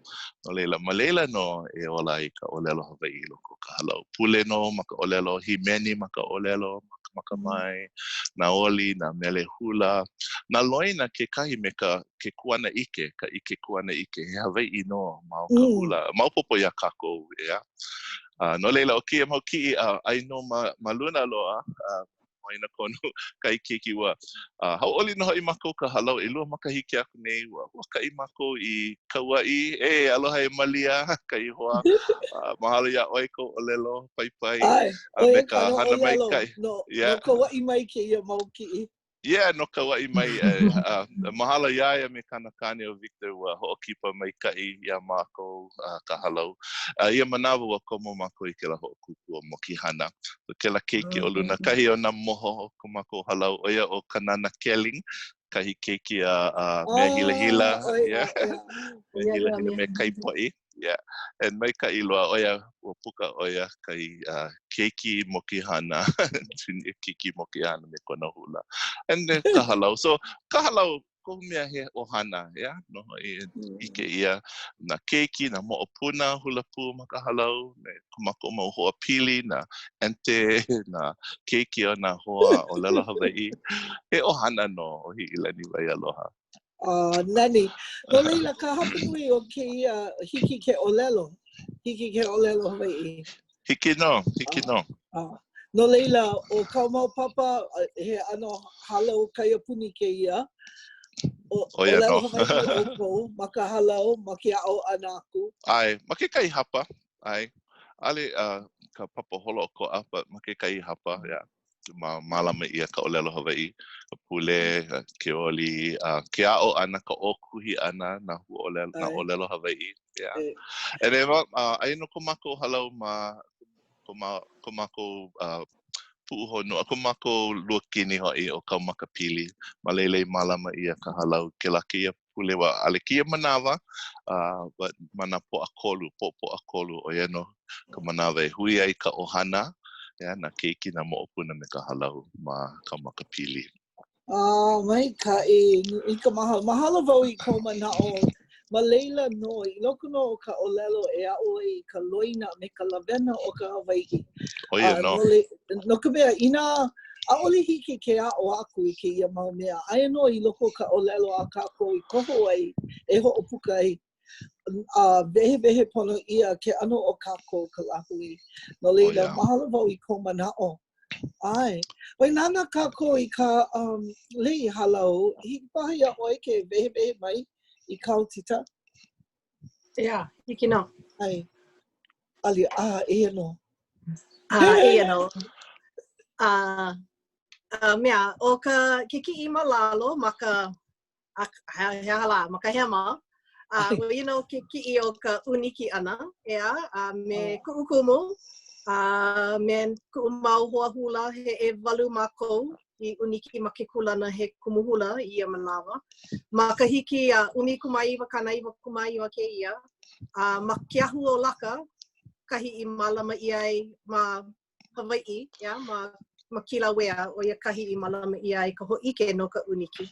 No laila, ma laila nō e ola ai ka ʻōlelo Hawaiʻi i loko o ka hālau. Pule nō ma ka ʻōlelo, hīmeni ma ka ʻōlelo, makamae, nā oli, nā mele hula, nā loina kekahi me ka ke kuanaʻike, ka ʻike kuanaʻike, he Hawaiʻi nō ma o ka mm. hula. Maopopo iā kākou, ʻeā. Uh, no laila, ʻo kēia mau kiʻi, uh, ʻai nō ma, ma luna loa, uh, waenakonu kahi keiki ua uh, hauʻoli nō hoʻi mākou ka hālau ʻelua makahiki aku nei ua huakaʻi mākou i Kauaʻi e aloha e Malia kahi hoa uh, mahalo iā ʻoe kou ʻōlelo paipai ʻAe, a me ka hana maikaʻi no, yeah. no Kauaʻi mai kēia mau kiʻi Yeah, no Kauaʻi mai. Eh, uh, mahalo iā ia me kāna kāne ʻo Victor ua hoʻokipa maikaʻi iā mākou uh, ka hālau. Uh, ia manawa ua komo mākou i kēlā hoʻokūkū ʻo Mokihana. So, kēlā keiki o luna, kahi o nā moho o ko mākou hālau, ʻo ia ʻo Kanana Keling, kahi keiki a, a mea hilahila. Oh, yeah. mea hilahila me Kaipoʻi. Yeah. And maikaʻi loa, ʻo ia, ua puka ʻo ia kahi uh, keiki mokihana, junior keiki mokihana me kona hula. And then ka hālau. So, ka hālau, kohu mea he ʻohana, yeah? Nō hoʻi ʻike ʻia nā keiki, nā moʻopuna hula pū ma ka hālau, me ko mākou mau hoa pili, nā aunty, nā keiki o nā hoa ʻōlelo Hawaiʻi. He ʻohana nō ʻo Hiʻilani Wai Aloha. Uh, nani. No laila, ka hapanui o kēia hiki ke ʻōlelo. Hiki ke ʻōlelo Hawaiʻi. Hiki nō, hiki nō. Uh, no laila, ʻo kāu mau papa, he ʻano hālau kaiapuni kēia. O, ʻO ia nō. Hawaiʻi ʻoukou ma ka hālau, ma ke aʻo ʻana aku. ʻAe, ma kekahi hapa, ʻae. ʻAʻole uh, ka papa holoʻokoʻa, but ma kekahi hapa, yeah. Ma, mālama ʻia ka ʻōlelo Hawaiʻi, ka pule, ke oli, uh, ke aʻo ʻana, ka ʻōkuhi ʻana, nā huaʻōlelo, nā ʻōlelo Hawaiʻi. Yeah. And then, uh, aia nō ko mākou hālau ma ko, ma, ko mākou uh, puʻuhonua, ko mākou luakini hoʻi ʻo Kaumakapili. Ma laila i mālama ʻia ka hālau kēlā kēia pule well ʻaʻole kēia manawa, uh, but ma nā Pōʻakolu, pō Pōʻakolu, ʻo ia nō ka manawa e hui ai ka ʻohana, yeah, nā keiki, nā moʻopuna me ka hālau ma Kaumakapili. Ah, maikaʻi. I ka mahalo. Mahalo wau i kou manaʻo. Ma laila nō, i loko nō o ka ʻōlelo e aʻo ai i ka loina me ka lawena o ka Hawaiʻi. ʻO ia nō. No, le, no ka mea, inā ʻaʻole hiki ke aʻo aku i kēia mau mea, aia nō i loko o ka ʻōlelo a kākou i koho ai e hoʻopuka ai, a wehewehe pono ʻia ke ʻano o kākou ka lāhui. No laila, oh, yeah. mahalo wau i kou manaʻo. ʻAe. ʻOi nānā kākou i ka um, lei hālau, hiki paha iā ʻoe ke wehewehe mai i kāu tita? ʻEā, hiki nō. ʻAe. Ali, a, eia nō. A, eia nō. A, a mea, ʻo ka ke kiʻi ma lalo ma ka a, he aha lā, ma ka hema, a ʻo ia nō ke kiʻi o ka ʻūniki ʻana, ʻeā, a me oh. kuʻu kumu, a me kuʻu mau hoa hula, he ʻewalu mākou i ʻūniki ma ke kūlana he kumu hula i ia manawa. Makahiki a 1999 kēia, a ma ke ahu o Laka, kahi i mālama ʻia ai ma Hawaiʻi, ʻeā, ma, ma Kīlauea, ʻo ia kahi i mālama ʻia ai ka hōʻike no ka ʻūniki.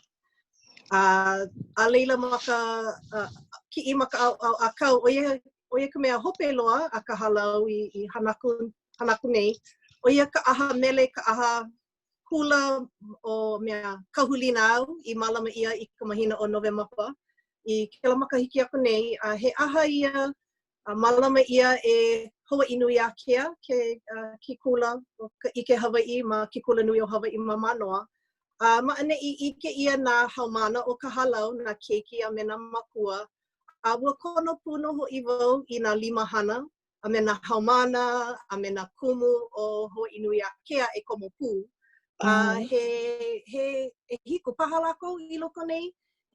A, a laila ma ka uh, kiʻi ma ka ʻaoʻao ʻākau, ʻo ia, ʻo ia ka mea hope loa a ka hālau i, i hana aku, hana aku nei, ʻo ia ka ʻaha mele, ka ʻaha hula o mea Ka Hulina Au i mālama ʻia i ka mahina ʻo Nowemapa i kēlā makahiki aku nei, a he ʻaha ia a mālama ʻia e Hawaiʻinuiākea, ke, uh, ke kula o ka ʻike Hawaiʻi ma ke kula nui o Hawaiʻi ma Mānoa. A ma ʻaneʻi ʻike ʻia nā haumāna o ka hālau, nā keiki a me nā mākua. A ua kono pū nō hoʻi wau i nā limahana a me nā haumāna a me nā kumu o Hawaiʻinuiākea e komo pū. A he, he ʻehiku paha lākou i loko nei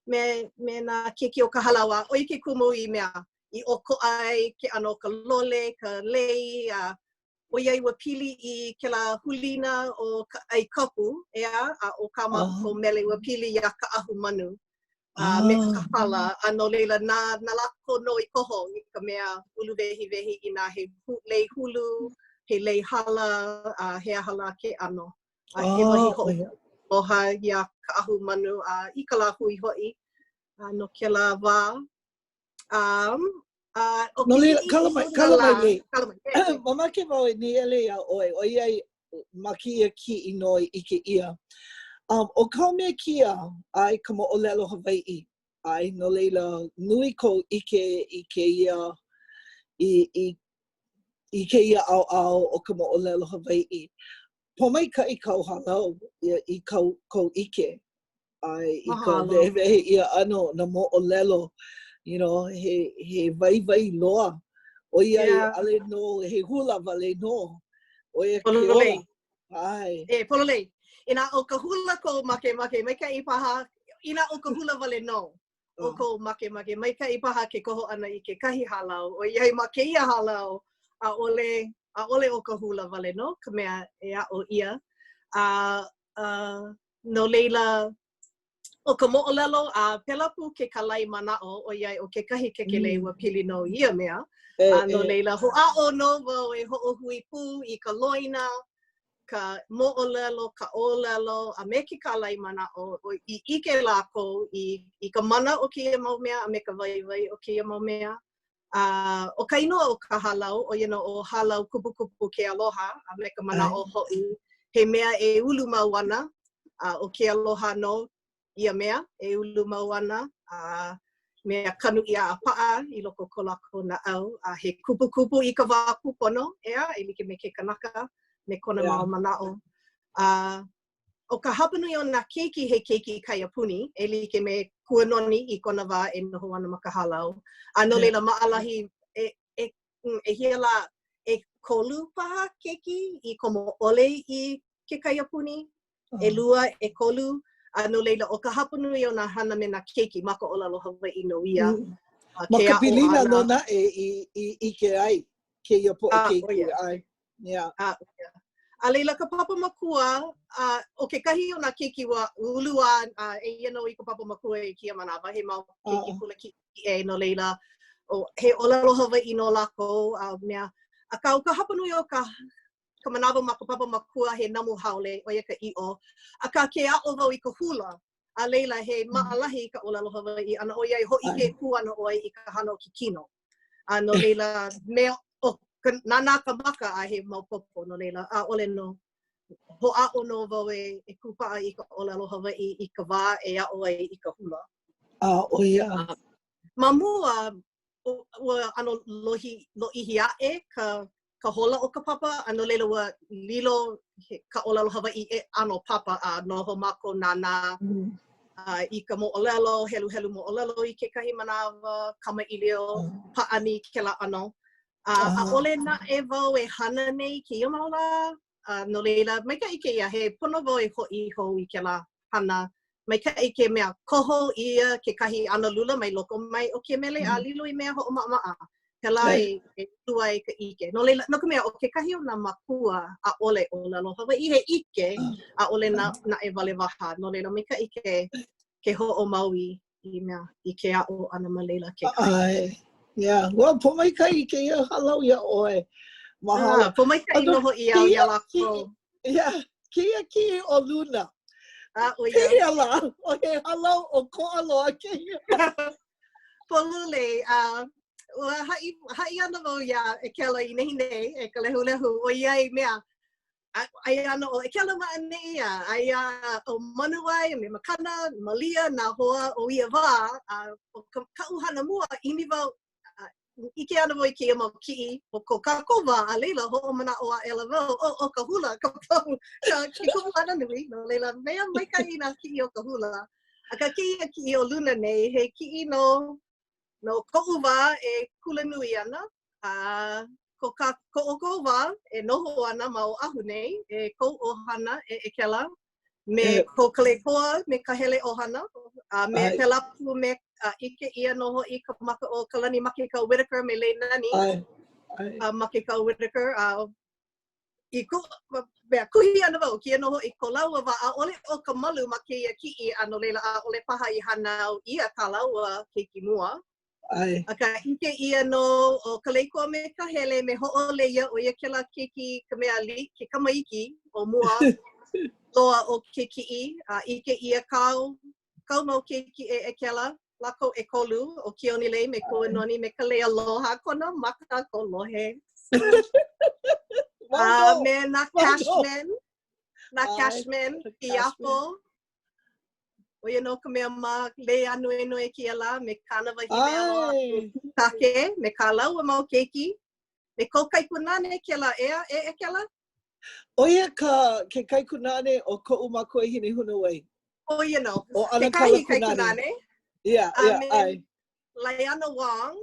me, me nā keiki o ka hālau a ʻo ia ke kumu i mea i ʻokoʻa ai ke ʻano o ka lole, ka lei, a ʻoiai ua pili i kēlā hulina o ka ʻai kapu, ʻeā, a ʻo kā mākou mele ua pili iā Kaʻahumanu a me ka hala, a no laila, na, na lākou nō i koho i ka mea uluwehiwehi inā he hu, lei hulu, he lei hala, a he aha lā ke ʻano. A he wahi hoʻoaloha iā Kaʻahumanu a i ka lāhui hoʻi a no kēlā wā. Um, uh, o no laila, kala mai, kala mai nei. Kala mai. Mamake wau e nīele iā ʻoe, ʻoiai ma kēia kiʻi nō i ʻike ʻia. Um, ʻo kāu mea kia, ʻae ka moʻolelo Hawaiʻi, ʻae, no laila, nui kou ʻike i kēia, i, i, i kēia ʻaoʻao o ka moʻolelo Hawaiʻi. Pōmaikaʻi kāu hālau i, i kau, kou ʻike. ʻae i ka wehewehe ʻia ʻana o nā moʻolelo, you know, he, he waiwai loa. ʻOiai yeah. ʻaʻole nō he hula wale nō. ʻO ia ke ola. ʻAe. E, pololei. Inā ʻo ka hula kou makemake, maikaʻi paha, inā ʻo ka hula wale nō, ʻo oh. kou makemake, maikaʻi paha ke koho ʻana i kekahi hālau, ʻoiai ma kēia hālau, ʻaʻole, ʻaʻole ʻo ka hula wale nō ka mea e aʻo ʻia. A, uh, No laila, ʻo ka moʻolelo, a pēlā pū ke kālai manaʻo, ʻoiai ʻo kekahi kekelē mm. ua pili nō i ia mea. E, a no laila, hoʻāʻo nō wau e hoʻohui pū i ka loina, ka moʻolelo, ka ʻōlelo, a me ke kālai manaʻo, i ʻike lākou i, i ka mana o kēia mau mea a me ka waiwai o kēia mau mea. A ʻo ka inoa o ka hālau, ʻo ia nō ʻo Hālau Kupukupu Ke Aloha, a me ka manaʻo hoʻi, he mea e ulu mau ana, a ʻo ke aloha nō ia mea e ulu mau ana, a mea kanu ʻia a paʻa i loko o ko lākou naʻau, a he kupukupu i ka wā kūpono, ʻeā, e like me ke kanaka, me kona mau manaʻo. A ʻo ka hapanui o nā keiki he keiki kaiapuni, e like me Kuanoni i kona wā e noho ana ma ka hālau. A no laila, maʻalahi, e, e, mm, ʻehia lā, ʻekolu paha keiki i komo ʻole i ke kaiapuni, ʻelua, ʻekolu, a no laila, ʻo ka hapanui o nā hana me nā keiki ma ka ʻōlelo Hawaiʻi nō ia. Mm. Ma ka pilina nō naʻe i, i ʻike ai kēia poʻe keiki, ʻae. Yeah. A, yeah. A laila ka papa makua, a ʻo kekahi o nā keiki ua ulu a, a eia nō i ka papa makua i kēia manawa, he mau keiki kula kiʻekiʻe, no laila, o, he ʻōlelo Hawaiʻi nō lākou, a mea. Akā, ʻo ka hapanui o ka, ka manawa ma ka papa makua, he namu haole, ʻo ia ka ʻiʻo. Akā, ke aʻo wau i ka hula, a laila, he maʻalahi ka ʻōlelo Hawaiʻi ʻana, ʻoiai hōʻike pū ana ʻoe i ka hana o ke kino. A no laila, me o ka, nānā ka maka a he maopopo, no laila, ʻaʻole nō. Hoʻāʻo nō wau e, e kūpaʻa i ka ʻōlelo Hawaiʻi i ka wā e aʻo ai i ka hula. A, ʻo ia. Ma mua, ua ʻano lohi, lōʻihi aʻe ka, ka hola o ka papa, a no laila ua lilo ka ʻōlelo Hawaiʻi he ʻano papa a noho mākou nānā mm. uh, i ka moʻolelo, heluhelu moʻolelo i kekahi manawa, kamaʻilio, pāʻani kēlā ʻano. A uh, ʻaʻole naʻe wau e hana nei i kēia mau lā, uh, no laila, maikaʻi kēia, he pono wau e hoʻi hou i kēlā hana. Maikaʻi ke mea koho ʻia kekahi analula mai loko mai o ke mele a lilo i mea hoʻomaʻamaʻa. Pēlā e, e ulu ai ka ʻike. No laila, no ka mea, ʻo kekahi o nā mākua, ʻaʻole ʻōlelo Hawaiʻi, he ʻike, ʻaʻole na, naʻe walewaha. No laila, maikaʻi ke, ke hoʻomau i, i mea, i ke aʻo ʻana ma laila kekahi. ʻAe. Yeah. Ua pōmaikaʻi kēia hālau iā ʻoe. Mahalo. Ah, pōmaikaʻi nō hoʻi au iā lākou. Yeah. Kēia kiʻi o luna. Ah, ʻo ia. Pehea lā, ʻo he hālau ʻokoʻa loa kēia. Pololei, a uh, ua haʻi, haʻi ana wau iā Ekela i nehinei, e ka lehulehu, ʻoiai mea, aia ana ʻo Ekela ma ʻaneʻi, a aia ʻo Manuwai, me Makana, Malia, nā hoa o ia wā, a ʻo ka, kaʻu hana mua, ʻimi wau, ʻike ana wau i kēia mau kiʻi o ko kākou wā, a laila, hoʻomanaʻo aʻela wau, ʻo, ʻo ka hula, ka pau, ka, ke kumuhana nui, no laila, mea maikaʻi nā kiʻi o ka hula. Akā kēia kiʻi o luna nei, he kiʻi no, no koʻu wā e kulanui ana, a ko, ka, ko ʻoukou wā e noho ana ma Oʻahu nei, e kou ʻohana e Ekela, me ko Kaleikoa, me Kahele ʻohana, a me pēlā pū me a ʻike ʻia nō hoʻi ka maka o Kalani Makekau Whitaker me Leinani a Makekau Whitaker a i ku, mea, kuhi ana wau, kēia nō hoʻi ko lāua wā, ʻaʻole ʻo Kamalu ma kēia kiʻi, a no laila ʻaʻole paha i hānau ʻia kā lāua keiki mua. ʻAe. Akā, ʻike ʻia nō ʻo Kaleikoa me Kahele me Hoʻoleia, ʻo ia kēlā keiki, ka mea li, ke kama iki o mua loa o ke kiʻi, a ʻike ʻia kāu, kāu mau keiki e Ekela, lākou ʻekolu, ʻo Keonilei me Kuanoni me Kaleialoha, kona maka kolohe. A me nā Cashman, nā Cashman, Piapo, ʻO ia nō ka mea ma Lei Ānuenue kēia lā me kāna wahine aloha Kake, me kā lāua mau keiki, me kou kaikunāne kēlā, ʻeā, e Ekela? ʻO ia ka, ke kaikunāne o koʻu makuahine honouai. ʻO ia nō. ʻO ʻAnakala Kekahi kaikunāne. Yeah, yeah, ʻae. Laiana Wong.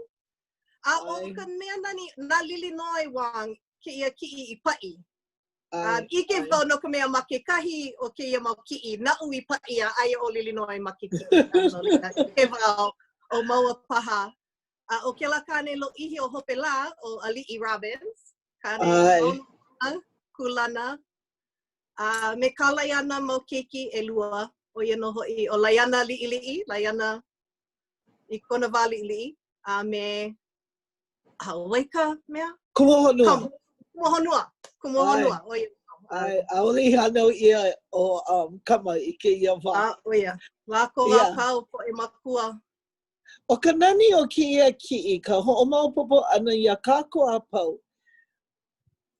A ʻo ka mea nani, na Lilinoe Wong kēia kiʻi i paʻi. A ʻike wau no ka mea ma kekahi o kēia mau kiʻi, naʻu i paʻi a aia ʻo Lilinoe ma ke kiʻi. No laila, ʻike wau ʻo māua paha. A ʻo kēlā kāne lōʻihi o hope lā, ʻo Aliʻi Robbins, kāne mauna kūlana, a me kā Laiana mau keiki ʻelua, ʻo ia nō hoʻi ʻo Laiana liʻiliʻi, Laiana i kona wā liʻiliʻi, a me ʻo wai ka mea? Kumuhonua. Kumuhonua. Kumuhonua. ʻO ia. ʻAe, ʻaʻole i hānau ʻia ʻo um, Kama i kēia wā. A, ʻo ia. Lākou a pau poʻe makua. ʻO ka nani o kēia kiʻi ka hoʻomaopopo ʻana iā kākou a pau,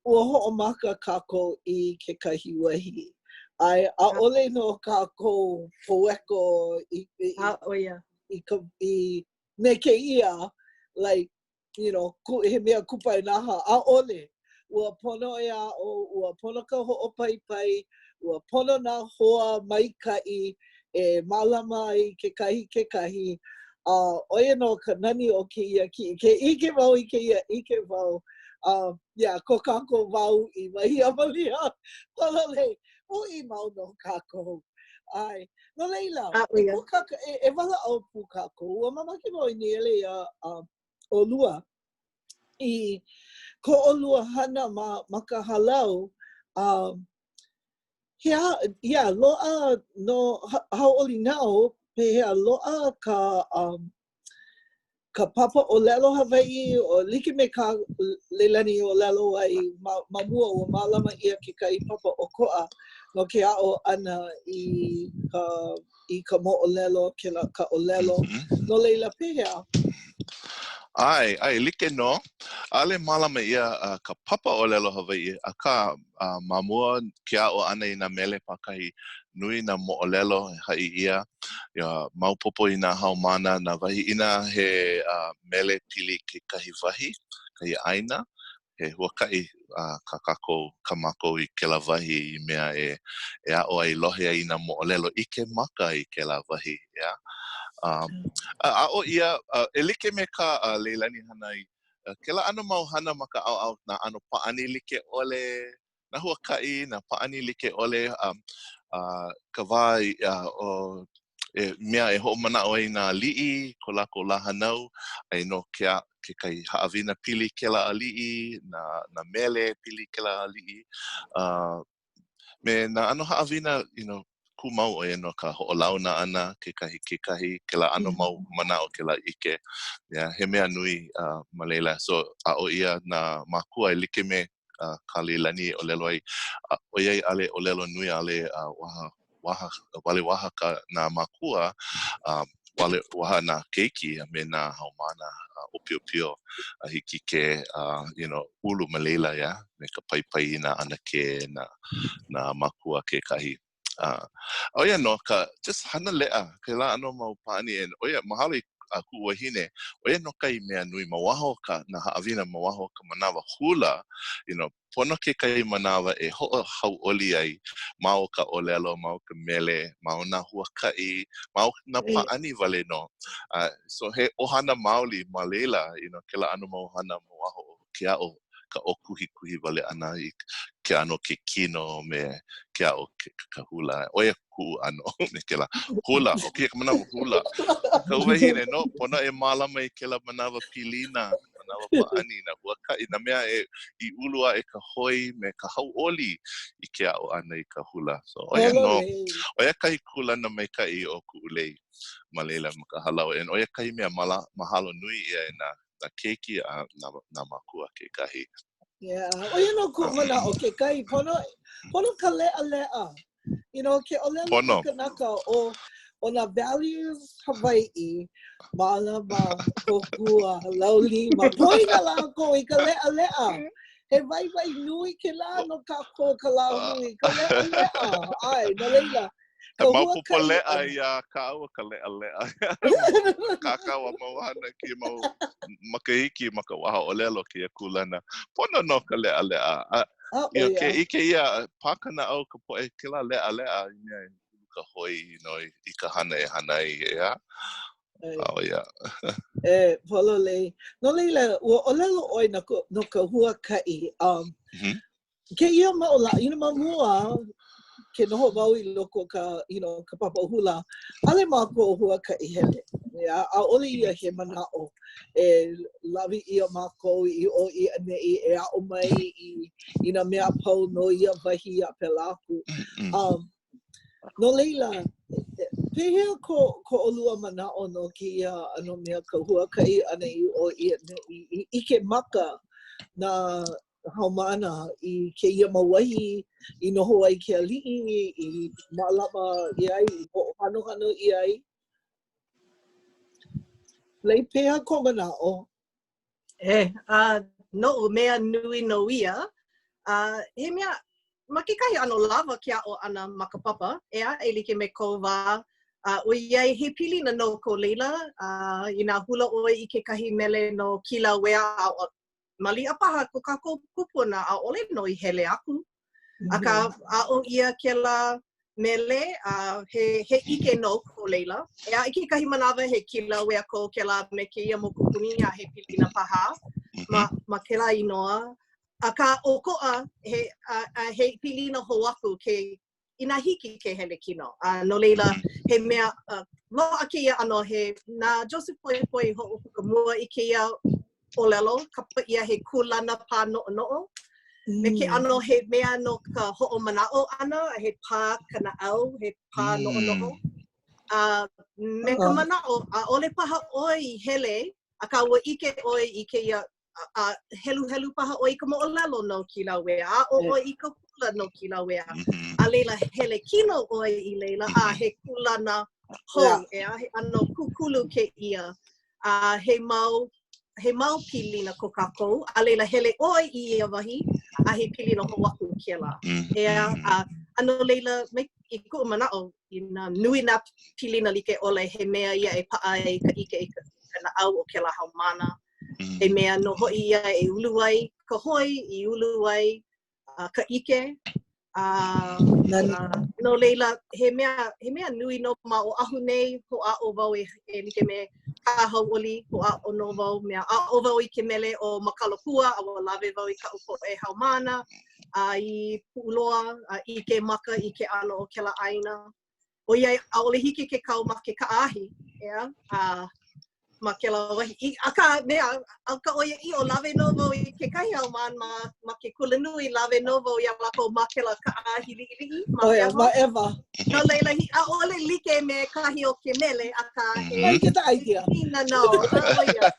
ua hoʻomaka kākou i kekahi wahi. ʻAe, ʻaʻole nō kākou poeko i, i, A, ʻo ia. i, ka, i me kēia, like, you know, he mea kupaianaha, ʻaʻole. Ua pono e aʻo, ua pono ka hoʻopaipai, ua pono nā hoa maikaʻi e mālama ai kekahi kekahi, a ʻo ia nō ka nani o kēia kiʻi. Ke ʻike wau i kēia, ʻike wau, uh, yeah, ko kākou wā uʻi, wahi a Malia Pololei, uʻi mau nō kākou. ʻAe. No laila, e, e, e walaʻau pū kākou, ua mamake wau e nīele iā uh, ʻolua i ko ʻolua hana ma, ma ka hālau, uh, he aha, yeah, loaʻa nō, hauʻoli nāu, pehea loaʻa ka um, ka papa ʻōlelo Hawaiʻi, o like me kā Leilani i ʻōlelo ai ma, ma mua, ua mālama ʻia kekahi papa ʻokoʻa no ke aʻo ʻana i ka, i ka moʻolelo, kēlā ka ʻōlelo. Mm-hmm. No laila, pehea? ʻAe, ʻae, like nō. ʻAʻole mālama ʻia uh, ka papa ʻōlelo Hawaiʻi, akā uh, ma mua ke aʻo ʻana i nā mele pākahi, nui nā moʻolelo e haʻi ʻia, ia maopopo i nā haumāna nā wahi inā he uh, mele pili kekahi wahi, kahi ʻāina, he huakaʻi. kā kākou, kā mākou i kēlā wahi i mea e e aʻo ai, lohe ai i nā moʻolelo, ʻike maka i kēlā wahi, ʻeā. Um, a aʻo ʻia, e like me kā Leilani hana ai, kēlā ʻano mau hana ma ka ʻaoʻao, nā ʻano pāʻani like ʻole, nā huakaʻi, nā pāʻani like ʻole, um, uh, ka wā i, uh, o, e, mea e hoʻomanaʻo ai nā aliʻi, ko lākou lā hānau, aia nō ke, a, kekahi haʻawina pili kēlā aliʻi, nā, nā mele pili kēlā aliʻi, uh, me nā ʻano haʻawina, you know, kūmau ʻo ia no ka hoʻolauna ʻana kekahi kekahi, kēlā ʻano mau manaʻo, kēlā ʻike. Yeah, he mea nui uh, ma laila. So, aʻo ʻia nā mākua e like me uh, kā Leilani e ʻōlelo ai, uh, ʻoiai ʻaʻole ʻōlelo nui, ʻaʻole uh, waha, waha, walewaha ka, nā mākua, um, walewaha nā keiki a me nā haumāna uh, ʻōpiopio a hiki ke uh, you know, ulu ma laila, yeah, me ka paipai i nā ʻanakē, nā, nā mākua kekahi. Uh, ʻo ia nō ka just hana leʻa, kēlā ʻano mau pāʻani, and ʻo ia, mahalo i a kuʻu wahine, ʻo ia nō kahi mea nui ma waho o ka, nā haʻawina ma waho o ka manawa hula, you know, pono kekahi manawa e hoʻohauʻoli ai ma o ka ʻōlelo, ma o ka mele, ma o nā huakaʻi, ma o nā pāʻani wale nō. Uh, so he ʻohana maoli ma laila, you know, kēlā ʻano mau hana ma waho o ke aʻo, ka ʻōkuhikuhi wale ʻana i ke ʻano ke kino me ke aʻo ke, ka hula. ʻO ia kuʻu ʻano me kēlā hula, ʻo kēia ka manawa hula. Kaʻu wahine no, pono e mālama i kēlā manawa pilina, manawa pāʻani, nā huakaʻi, nā mea e i ulu aʻe ka hoi me ka hauʻoli i ke aʻo ʻana i ka hula. So, ʻo ia nō, ʻo ia kahi kūlana maikaʻi o kuʻu lei ma laila ma ka hālau. And ʻo ia kahi mea mala, mahalo nui ʻia e nā nā keiki a nā, nā mākua kekahi. Yeah, ʻo ia nō kuʻu manaʻo kekahi, pono, pono ka leʻaleʻa. You know, ke ʻōlelo Pono. ke kanaka o, o nā values Hawaiʻi, mālama, kōkua, laulima, poina lākou i ka leʻaleʻa. He waiwai nui kēlā no kākou ka lāhui, ka leʻaleʻa. ʻAe, no laila, He maopopo leʻa iā kāua ka leʻaleʻa. Kā kāua mau hana kēia mau makahiki ma ka waha ʻōlelo kēia kūlana. Pono nō ka leʻaleʻa. A, oh, you know, yeah. ke ʻike ʻia, pā ka naʻau ka poʻe kēlā leʻaleʻa i mea e ulu ka hoi you know, i, i ka hana e hana ai, ʻeā? Oh, yeah. E, pololei. No laila, ua ʻōlelo ʻoe no ka, no ka huakaʻi. Um, mm -hmm. Kēia mau lā, you know, ma mua, ke noho wau i loko o ka, you know, ka papa hula, ʻaʻole mākou huakaʻi hele. Yeah, ʻaʻole ia he manaʻo e lawe ʻia mākou i ʻō i ʻaneʻi e aʻo mai i, i nā mea a pau no ia wahi a pēlā aku. Um, no laila, pehea ko, ko ʻolua manaʻo no kēia ʻano mea ka huakaʻi ʻana i ʻō i ʻaneʻi i ʻike maka nā haumāna i kēia mau wahi i noho ai ke aliʻi, i mālama ʻia ai, i hoʻohanohano ʻia ai. Lei, pehea kou manaʻo? E, a noʻu mea nui nō ia, a he mea, ma kekahi ʻano lawa ke aʻo ʻana ma ka papa, ʻeā, e like me kou wā, a ʻoiai he pilina nō ko laila, a inā hula ʻoe i kekahi mele no Kīlauea, a maliʻa paha ko kākou kūpuna ʻaʻole nō i hele aku. Akā, aʻo ʻia kēlā mele, a he, he ʻike nō ko laila. ʻEā, i kekahi manawa he Kīlauea ko kēlā me kēia mokupuni a he pilina paha ma, ma kēlā inoa. Akā, ʻokoʻa, he, a, a he pilina hou aku ke inā hiki ke hele kino. A no laila, he mea, uh, loaʻa kēia ʻano he, na Joseph Poepoe i hoʻopuka mua i kēia ʻōlelo, kapa ʻia he kūlana pā noʻonoʻo. Mm. Me ke ʻano he mea no ka hoʻomanaʻo ʻana, he pā ka naʻau, he pā mm. noʻonoʻo. A uh, me ka manaʻo, ʻaʻole paha ʻoe i hele, akā ua ʻike ʻoe i kēia a heluhelu paha ʻoe i ka moʻolelo no Kīlauea, a aʻo ʻoe i ka hula no Kīlauea. Mm-hmm. A laila, hele kino ʻoe i laila, a mm-hmm. he kūlana hou, yeah. ʻeā, he ʻano kūkulu kēia. A he mau, he mau pilina ko kākou, a laila hele ʻoe i ia wahi, a he pilina hou aku kēlā. Mm-hmm. ʻEā, a, a no laila, me, i kuʻu manaʻo, inā nui nā pilina like ʻole, he mea ia e paʻa ai ka ʻike i ka, ka naʻau o kēlā haumāna. He mea nō hoʻi ia e ulu ai. ka hoi, i ulu ai uh, ka ʻike. A uh, no laila, he mea, he mea nui nō ma Oʻahu nei, hoʻāʻo wau e, e like me kā Hauʻoli, hoʻāʻo nō wau, mea aʻo wau i ke mele ʻo Makalapua, a ua lawe wau i kaʻu poʻe haumāna, a i Puʻuloa, a ʻike maka i ke ʻano o kēlā ʻāina. ʻOiai ʻaʻole hiki ke kau ma ke kaʻaahi, ʻeā, a ma kēlā wahi. I, akā, mea, ʻo ka ʻoiaʻiʻo, lawe nō wau i kekahi haumāna ma, ma ke kulanui, lawe nō wau iā lākou ma kēlā kaʻaahi liʻiliʻi, ma ʻO ia, ma ʻEwa. No laila, hi, ʻaʻole like me kahi o ke mele, akā, he I get the idea. hina nō, a ʻo ia,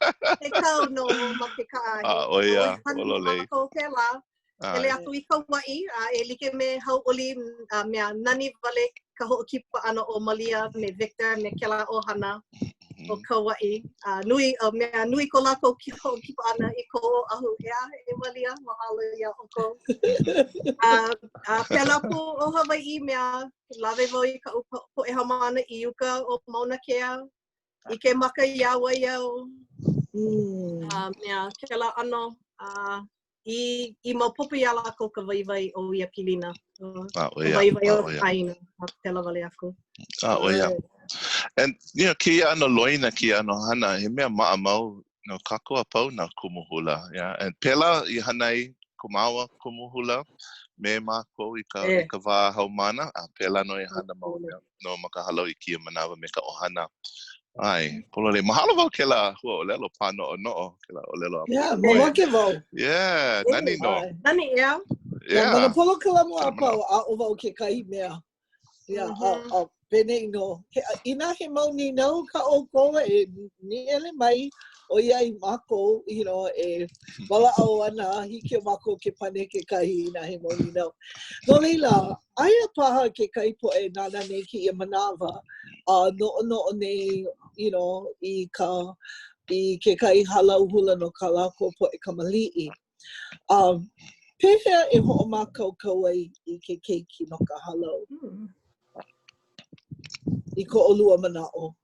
he kau nō ma ke kaʻaahi. A ʻo ia, ʻololei. Mākou kēlā. Hele aku i Kauaʻi, a e like me Hauʻoli, a mea nani wale ka hoʻokipa ʻana o Malia me Victor me kēlā ʻohana o Kauaʻi. A nui, a mea nui ko lākou hoʻokipa ʻana i ko Oʻahu. ʻEā, e Malia, mahalo iā ʻoukou. A, a pēlā pū ʻo Hawaiʻi, mea, lawe wau i kaʻu poʻe haumāna i uka o Mauna Kea, ʻike maka iā Waiau. Mm. A mea, kēlā ʻano, a i, i maopopo iā lākou ka waiwai o ia pilina. A, ʻo ia. Waiwai o ka ʻāina, a pēlā wale aku. A, ʻo ia. And, you know, kēia ʻano loina, kēia ʻano hana, he mea maʻamau no kākou a pau nā kumu hula. Yeah? And pēlā i hana ai ko māua kumu hula me mākou i ka, e. i ka wā haumāna, a pēlā nō e hana mau nō ma ka hālau i kēia manawa me ka ʻohana. ʻAe, pololei. Mahalo wau kēlā huaʻōlelo pānoʻonoʻo, kēlā ʻōlelo a Yeah, mamake wau. Yeah, nani nō. Nani, yeah. Yeah. Ma nā polokalamu a pau, aʻo wau kekahi mea. Yeah, mm -hmm. a, a, penei nō. He, inā he mau nīnau kā ʻoukou e nīele mai, ʻoiai mākou, you know, e walaʻau ana, hiki iā mākou ke pane kekahi inā he mau nīnau. No laila, aia paha kekahi poʻe nānā nei kēia manawa, a noʻonoʻo nei, you know, i ka i kekahi hālau hula no kā lākou poʻe kamaliʻi. Um, pehea e hoʻomākaukau ai i ke keiki no ka hālau? Hmm. I ko ʻolua manaʻo.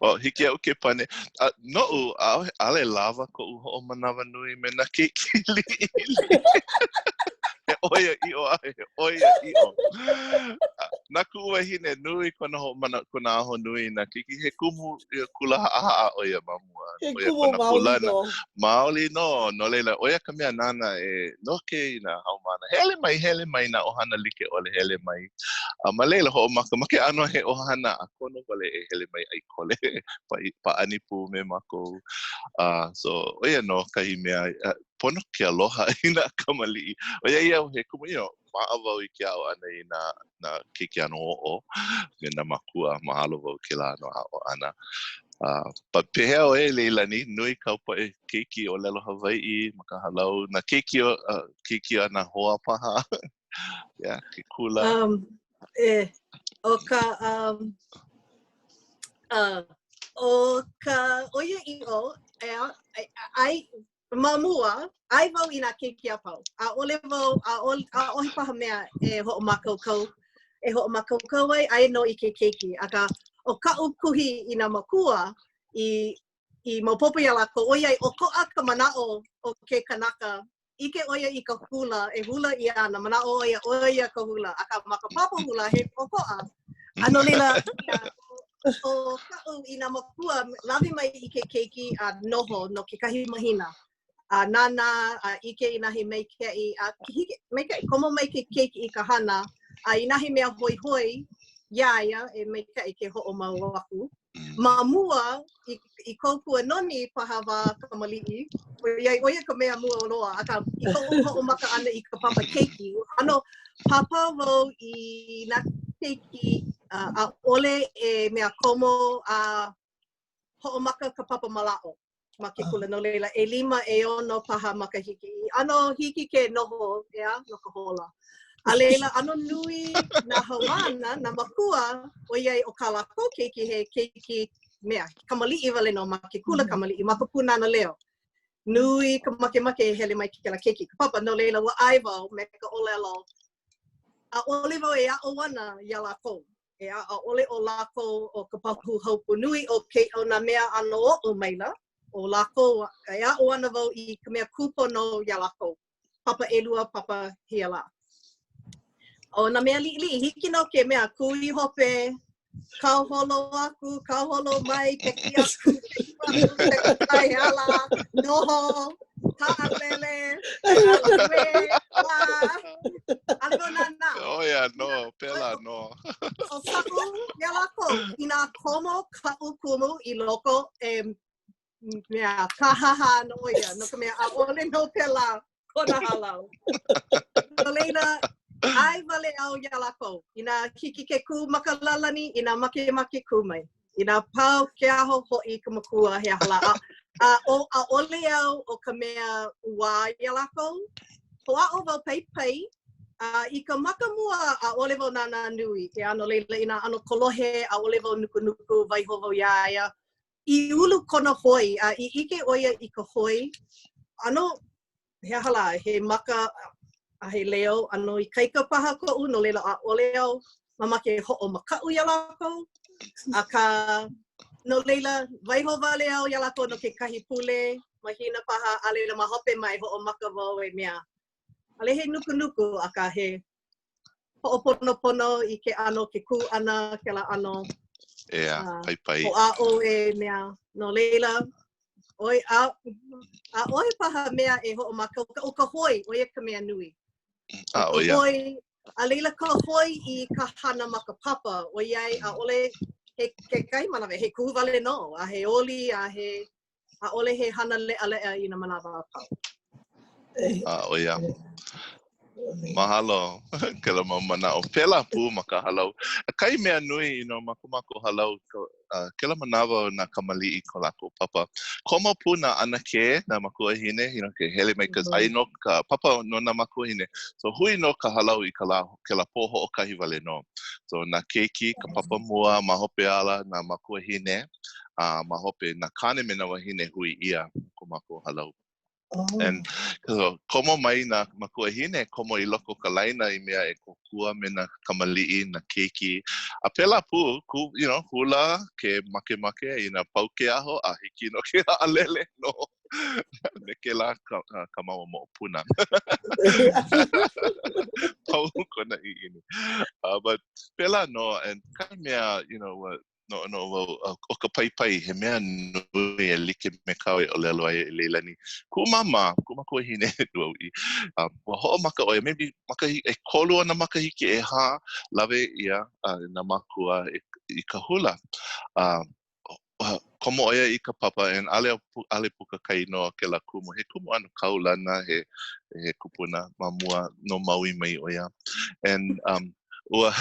Well, hiki iaʻu ke pane. Uh, noʻu, ʻaʻole lawa koʻu hoʻomanawanui me nā keiki liʻiliʻi. he ʻoiaʻiʻo a he ʻoiaʻiʻo. Na kuʻu wahine, nui kona hoʻomana, kona ahonui i nā keiki. He kumu kula haʻahaʻa ʻo ia ma mua. He kumu maoli nō. Maoli nō. No laila, ʻo ia ka mea nāna e noke i nā haumāna. Hele mai, hele mai nā ʻohana like ʻole, hele mai. A ma laila hoʻomaka ma ke ʻano he ʻohana a kono wale e hele mai ʻai kole, pāʻani pū me mākou. Uh, so, ʻo ia nō kahi mea, uh, pono ke aloha i nā kamaliʻi. ʻOiai au he kumu, you know, maʻa wau i ke aʻo ʻana i nā, nā keiki ʻano oʻo me nā mākua, mahalo wau kēlā ʻano aʻo ʻana. Uh, but pehea ʻoe, Leilani, nui kāu poʻe keiki ʻōlelo Hawaiʻi ma ka hālau, nā keiki, uh, keiki a nā hoa paha, yeah, ke kula. Um, e, ʻo ka, um, uh, ʻo ka ʻoiaʻiʻo, e, ai, Ma mua, ʻae wau i nā keiki a pau. ʻAʻole wau, ʻaʻole, ʻaʻohe paha mea e hoʻomākaukau, e hoʻomākaukau ai, aia nō i ke keiki. Akā, ʻo kaʻu kuhi i nā makua, i, i maopopo iā lākou, ʻoiai, ʻokoʻa ka manaʻo o ke kanaka, ʻike ʻo ia i ka hula, e hula ʻia ana, manaʻo ʻo ia, ʻo ia ka hula. Akā, ma ka papa hula, he ʻokoʻa. A no laila, ʻo kaʻu i nā makua, lawe mai i ke keiki a noho no kekahi mahina. A nānā, a ʻike inā he maikaʻi, a hiki, maikaʻi, komo mai ke keiki i ka hana, a inā he mea hoihoi iā ia, e maikaʻi ke hoʻomau aku. Ma mua, i, i kou puanoni paha wā kamaliʻi, ʻoiai, ʻo ia ka mea mua loa, akā, i koʻu hoʻomaka ʻana i ka papa keiki, ʻano pāpā wau i nā keiki ʻaʻole e mea komo a hoʻomaka ka papa mālaaʻo ma ke kula. No laila, ʻelima, ʻeono paha makahiki. ʻAno hiki ke noho, ʻeā, no ka hola. A laila, ʻano nui nā haumāna, nā makua, ʻoiai ʻo kā lākou keiki he keiki mea, kamaliʻi wale nō ma ke kula kamaliʻi, ma ka Pūnana Leo. Nui ka makemake e hele mai kēlā keiki i ka papa, no laila, ua ʻae wau me ka ʻōlelo, ʻaʻole wau e aʻo ana iā lākou. ʻEā, ʻaʻole ʻo lākou ʻo ka pahuhopu nui o ke, o nā mea ʻano oʻu maila. ʻo lākou, e aʻo ana wau i ka mea kūpono iā lākou. Papa ʻelua, papa hia lā. ʻO nā mea liʻiliʻi, hiki nō ke mea kū i hope, kauholo aku, kauholo mai, peki aku, peki aku, peki mai, he aha lā, noho, haʻalele, uē, wā. ʻAʻole wau nānā. ʻO ia nō, pēlā nō. ʻO kaʻu iā lākou, inā komo kaʻu kumu i loko e mea kāhāhā nō ia, no ka mea, ʻaʻole nō pēlā kona hālau. No laila, ʻae wale au iā lākou. Inā hiki ke kū ma ka lālani, inā makemake kū mai. Inā pau ke aho hoʻi ka makua he aha lā. A, a ʻo, ʻaʻole au ʻo ka mea ʻuā iā lākou. Hoʻāʻo wau paipai, a i ka maka mua, ʻaʻole wau nānā nui. ʻEā, no laila, inā ʻano kolohe, ʻaʻole wau nukunuku, waiho wau iā ia. I ulu kona hoi, a i ʻike ʻo ia i ka hoi, ʻano, he aha lā, he maka a he leo, ʻano ikaika paha koʻu, no laila ʻaʻole au mamake e hoʻomakaʻu iā lākou. Akā, no laila, waiho wale au iā lākou no kekahi pule, mahina paha, a laila ma hope mai hoʻomaka wau e mea. ʻAʻole he nukunuku, akā he hoʻoponopono i ke ʻano, ke kū ʻana, kēlā ʻano. ʻEā, paipai. Hoʻāʻo e mea. No laila, ʻoi, a, ʻaʻohe paha mea e hoʻomākaukau. ʻO ka hoi, ʻo ia ka mea nui. A, ʻo ia. Hoi, a laila ka hoi i ka hana ma ka papa, ʻoiai ʻaʻole he kekahi manawa, he kū wale nō, a he oli, a he ʻaʻole he hana leʻaleʻa i nā manawa a pau. A, ʻo ia. Mahalo kēlā mau manaʻo. Pēlā pū ma ka hālau. Kahi mea nui, you know, ma ko mākou hālau, uh, kēlā manawa o nā kamaliʻi ko lākou papa. Komo pū nā ʻanakē, nā makuahine, you know, ke hele mai, cause mm -hmm. ai nō ka papa no nā makuahine. So hui nō ka hālau i ka lā, kēlā pō hoʻokahi wale nō. So nā keiki, ka papa mua, ma hope ala, nā makuahine, a ma hope nā kāne me nā wāhine hui ʻia ko mākou hālau. Oh. And so, komo mai nā makuahine, komo i loko o ka laina i mea e kōkua me nā kamaliʻi, nā keiki. A pēlā pū, kū, you know, hula ke makemake inā pau ke aho a hiki nō ke haʻalele nō me kēlā ka, ka māua moʻopuna. Pau kona ʻiʻini. Uh, but pēlā nō, and kahi mea, you know, uh, Noʻonoʻo wau, ʻo ka paipai, he mea nui e like me kāu e ʻōlelo ai e Leilani. Kuʻu māmā, kuʻu makuahine lūauʻi, um, ua hoʻomaka ʻo ia, maybe makahi, ʻekolu ona makahiki, ʻehā, lawe ʻia uh, nā mākua i, i ka hula. Uh, komo ʻo ia i ka papa, and ʻaʻole, ʻaʻole puka ka inoa o kēlā kumu. He kumu ʻano kaulana, he, he kupuna ma mua no Maui mai ʻo ia. And um, ua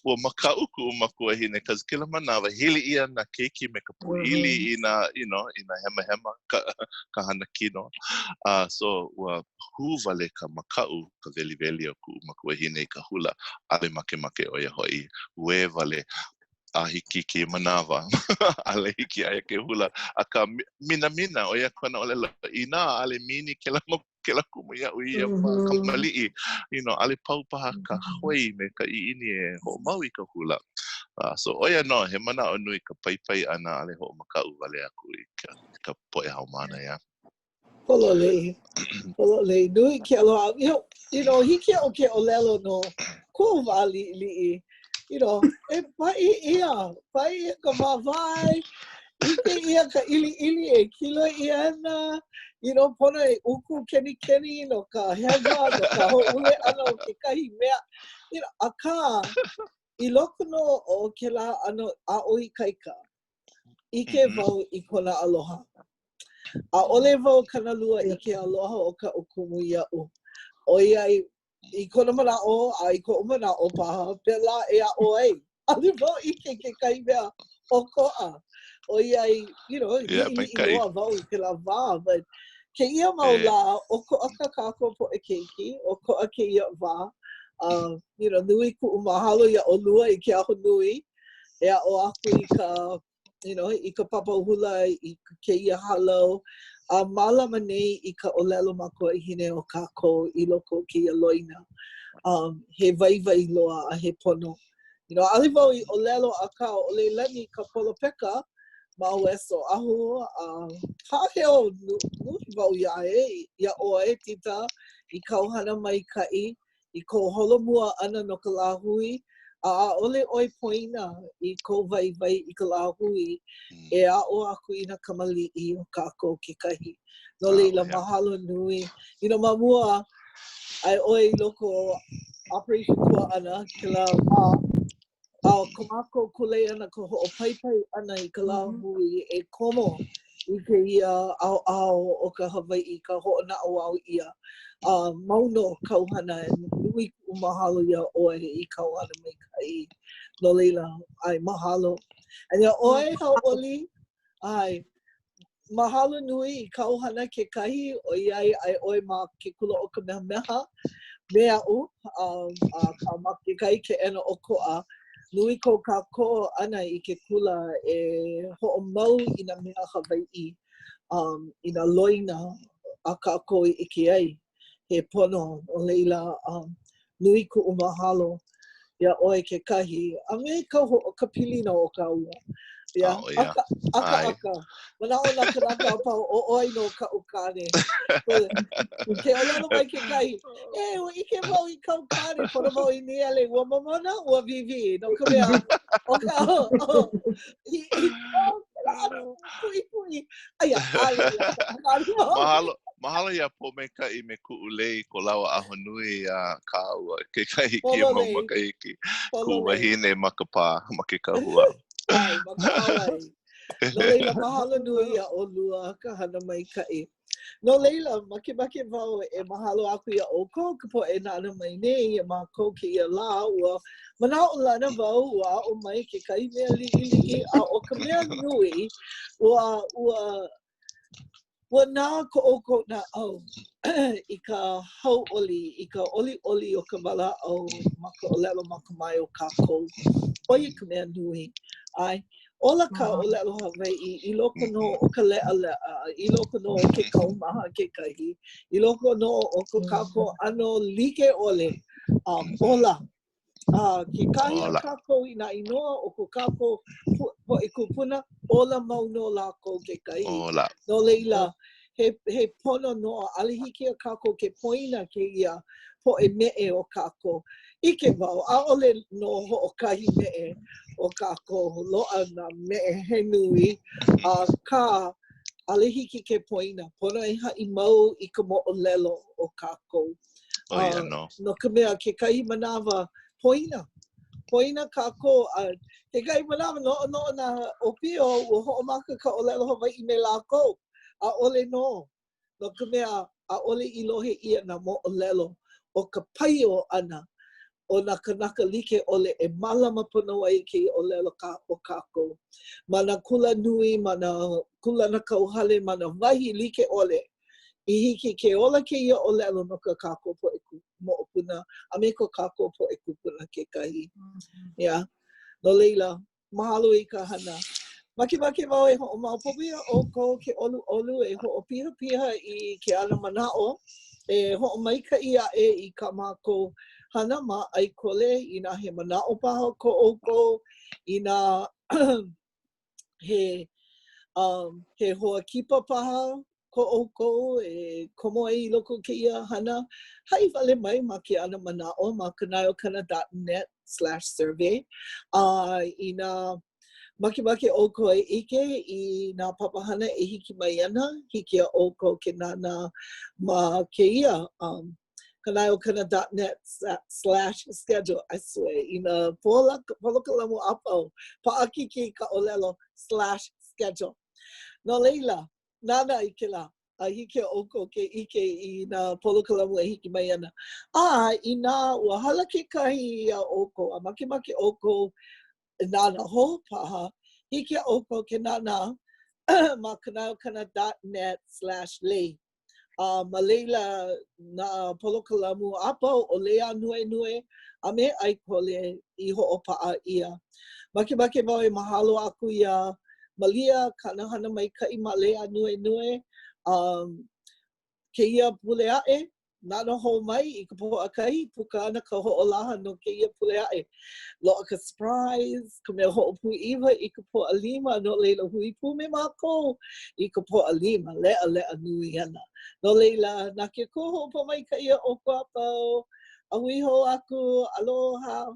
ua makaʻu kuʻu makuahine cause kēlā manawa hili ʻia nā keiki me ka pūʻili mm-hmm. i nā you know i nā hemahema ka, ka hana kino uh, so ua hū wale ka makaʻu ka weliweli o kuʻu makuahine i ka hula ʻaʻole makemake ʻo ia hoʻi uē wale a hiki kēia manawa ʻaʻole hiki iā ia ke hula akā minamina ʻo ia kona ʻōlelo inā ʻaʻole mini kēlā mau kēlā kumu iaʻu i ia wā mm-hmm. kamaliʻi, you know, ʻaʻole pau paha ka mm-hmm. hoi me ka ʻiʻini e hoʻomau i ka hula. Uh, so ʻo ia nō, he manaʻo nui ka paipai ʻana, ʻaʻole hoʻomakaʻu wale aku i ka, ka poʻe haumāna, yeah. Pololei. Pololei. Nui ke aloha. You know, you know, hiki iaʻu ke ʻōlelo no koʻu wā liʻiliʻi. You know, e paʻi ʻia, paʻi ʻia ka wāwae, ʻike ʻia ka ʻiliʻili e kiloi ʻia ana, you know, pono e uku kenikeni no ka hewa, no ka hōʻule ʻana o kekahi mea. You know, akā, i loko nō o kēlā ʻano aʻo ikaika, ʻike mm-hmm. wau i kona aloha. ʻAʻole wau kānalua i ke aloha o kaʻu kumu iaʻu, ʻoiai i kona manaʻo a i koʻu manaʻo paha, pēlā e aʻo ai. ʻAʻole wau ʻike kekahi mea ʻokoʻa. ʻOiai, you know, yeah, liʻiliʻi loa wau i kēlā wā, but kēia mau yeah. lā, ʻokoʻa kā kākou poʻe keiki, ʻokoʻa kēia wā. Uh, you know, nui kuʻu mahalo iā ʻolua i ke ahonui e aʻo aku i ka you know, i ka papa hula i kēia hālau, a mālama nei i ka ʻōlelo makuahine o kākou i loko o kēia loina. Um, he waiwai loa a he pono. You know, ʻaʻole wau i ʻōlelo akā ʻo Leilani ka polopeka. Ma West Oʻahu, a haʻaheo nui wau iā e, iā ʻoe, Tita, i kāu hana maikaʻi, i kou holomua ʻana no ka lāhui, a ʻaʻole ʻoe poina i kou waiwai i ka lāhui mm. e aʻo aku i nā kamaliʻi o kākou kekahi. No laila, mahalo nui. You know, ma mua, aia ʻoe i loko o Operation Kuaʻana, kēlā wā, A ʻo ko mākou kuleana ka hoʻopaipai ʻana i ka lāhui e komo i kēia ʻaoʻao o ka Hawaiʻi, ka hoʻonaʻauao ʻia. A mau nō kāu hana, nui kuʻu mahalo iā ʻoe i kāu hana maikaʻi. No laila, ʻae, mahalo. And iā ʻoe, Hauʻoli, ʻae, Mahalo nui i kāu hana kekahi, ʻoiai aia ʻoe ma ke kula ʻo Kamehameha me aʻu, a, a ka, ma kekahi keʻena ʻokoʻa. Nui kou kākoʻo ʻana i ke kula e hoʻomau i nā mea Hawaiʻi, um, i nā loina a kākou i ʻike ai. he pono, no laila, um, nui kuʻu mahalo iā ʻoe kekahi, a me ka, ka pilina o kāua. Yeah. Oh, yeah. Aka, aka, aka. Manaʻo nā kanaka a pau, ʻo ʻoe nō kaʻu kāne. Ke ʻōlelo mai kekahi, e, ua ʻike wau i kāu kāne, pono wau i nīele, ua momona, ua wīwī, no ka mea, ʻo ka, oh, i, i, oh, puʻipuʻi, aia, aia, Mahalo, mahalo iā Pōmaikaʻi me Kuʻulei ko lāua ahonui iā kāua kekahi i kēia mau makahiki. Kuʻu wahine ma ka pā, ma ke kahua. ʻAe, ma ka ʻauwai. No laila, mahalo nui iā ʻolua ka hana maikaʻi. No laila, makemake wau e mahalo aku iā ʻoukou ka poʻe nānā mai nei iā mākou kēia lā, ua manaʻolana wau ua aʻo mai kekahi mea liʻiliʻi, a ʻo ka mea nui, ua, ua, Ua nā ko ʻoukou naʻau i ka hauʻoli, i ka ʻoliʻoli o ka walaʻau ma ka ʻōlelo makamae o kākou. ʻO ia ka mea nui. ʻAe, ola ka ʻōlelo Hawaiʻi i loko nō o ka leʻaleʻa, i loko nō o ke kaumaha kekahi, i loko nō o ko kākou ʻano like ʻole, um, ola A ke kāhea kākou i nā inoa o ko kākou poʻe kūpuna, ola mau nō lākou kekahi. Ola. No laila, he, he pono nō, ʻaʻole hiki iā kākou ke poina kēia poʻe meʻe o kākou. ʻIke wau, ʻaʻole nō hoʻokahi meʻe o kākou, loaʻa nā meʻe he nui, akā, ʻaʻole hiki ke poina. Pono e haʻi mau i ka moʻolelo o kākou. ʻO ia nō. No ka mea, kekahi manawa, poina. Poina kākou. A kekahi manawa, noʻonoʻo nā ʻōpio, ua hoʻomaka ka ʻōlelo Hawaiʻi me lākou. ʻAʻole nō. No ka mea, ʻaʻole i lohe ʻia nā moʻolelo o ka paio ʻana o nā kanaka like ʻole e mālama pono ai kēia ʻōlelo ka, o kākou. Ma nā kula nui, ma nā kūlanakauhale, ma nā wahi like ʻole, i hiki ke ola kēia ʻōlelo no ko kākou poʻe moʻopuna a me ko kākou poʻe kūpuna kekahi. Yeah. No laila, mahalo i ka hana. Makemake wau e hoʻomaopopo iā ʻoukou ke ʻoluʻolu e hoʻopihapiha i ke ana manaʻo, e hoʻomaikaʻi aʻe i kā mākou hana ma ʻAikole inā he manaʻo paha ko ʻoukou, inā he, um, he hoa kipa paha ko ʻoukou e komo ai i loko o kēia hana, haʻi wale mai ma ke ana manaʻo ma kanaeokana.net slash survey. A uh, inā makemake ʻoukou e ʻike i nā papahana e hiki mai ana, hiki iā ʻoukou ke nānā ma kēia um, kanaeokana.net slash schedule. I swear, i nā pola, polokalamu a pau, paʻakikī ka ʻōlelo slash schedule. No laila, nānā i kēlā, a hiki iā ʻoukou ke ʻike i nā polokalamu e hiki mai ana. A inā ua hala kekahi iā ʻoukou, a makemake ʻoukou e nānā hou paha, hiki iā ʻoukou ke nānā ma kanaeokana.net slash lei. A ma laila nā polokalamu a pau o Lei Ānuenue a me ʻAikole i hoʻopaʻa ʻia. Makemake wau e mahalo aku iā Malia kāna hana maikaʻi ma Lei Ānuenue. Um, kēia pule aʻe, Nānā hou mai i ka Pōʻakahi, puka ana ka hoʻolaha no kēia pule aʻe. Loaʻa ka surprise, ka mea hoʻopūʻiwa i ka Pōʻalima, no laila hui pū me mākou i ka Pōʻalima, leʻaleʻa nui ana. No laila, na ke Akua hoʻopōmaikaʻi iā ʻoukou a pau, a hui hou aku, aloha!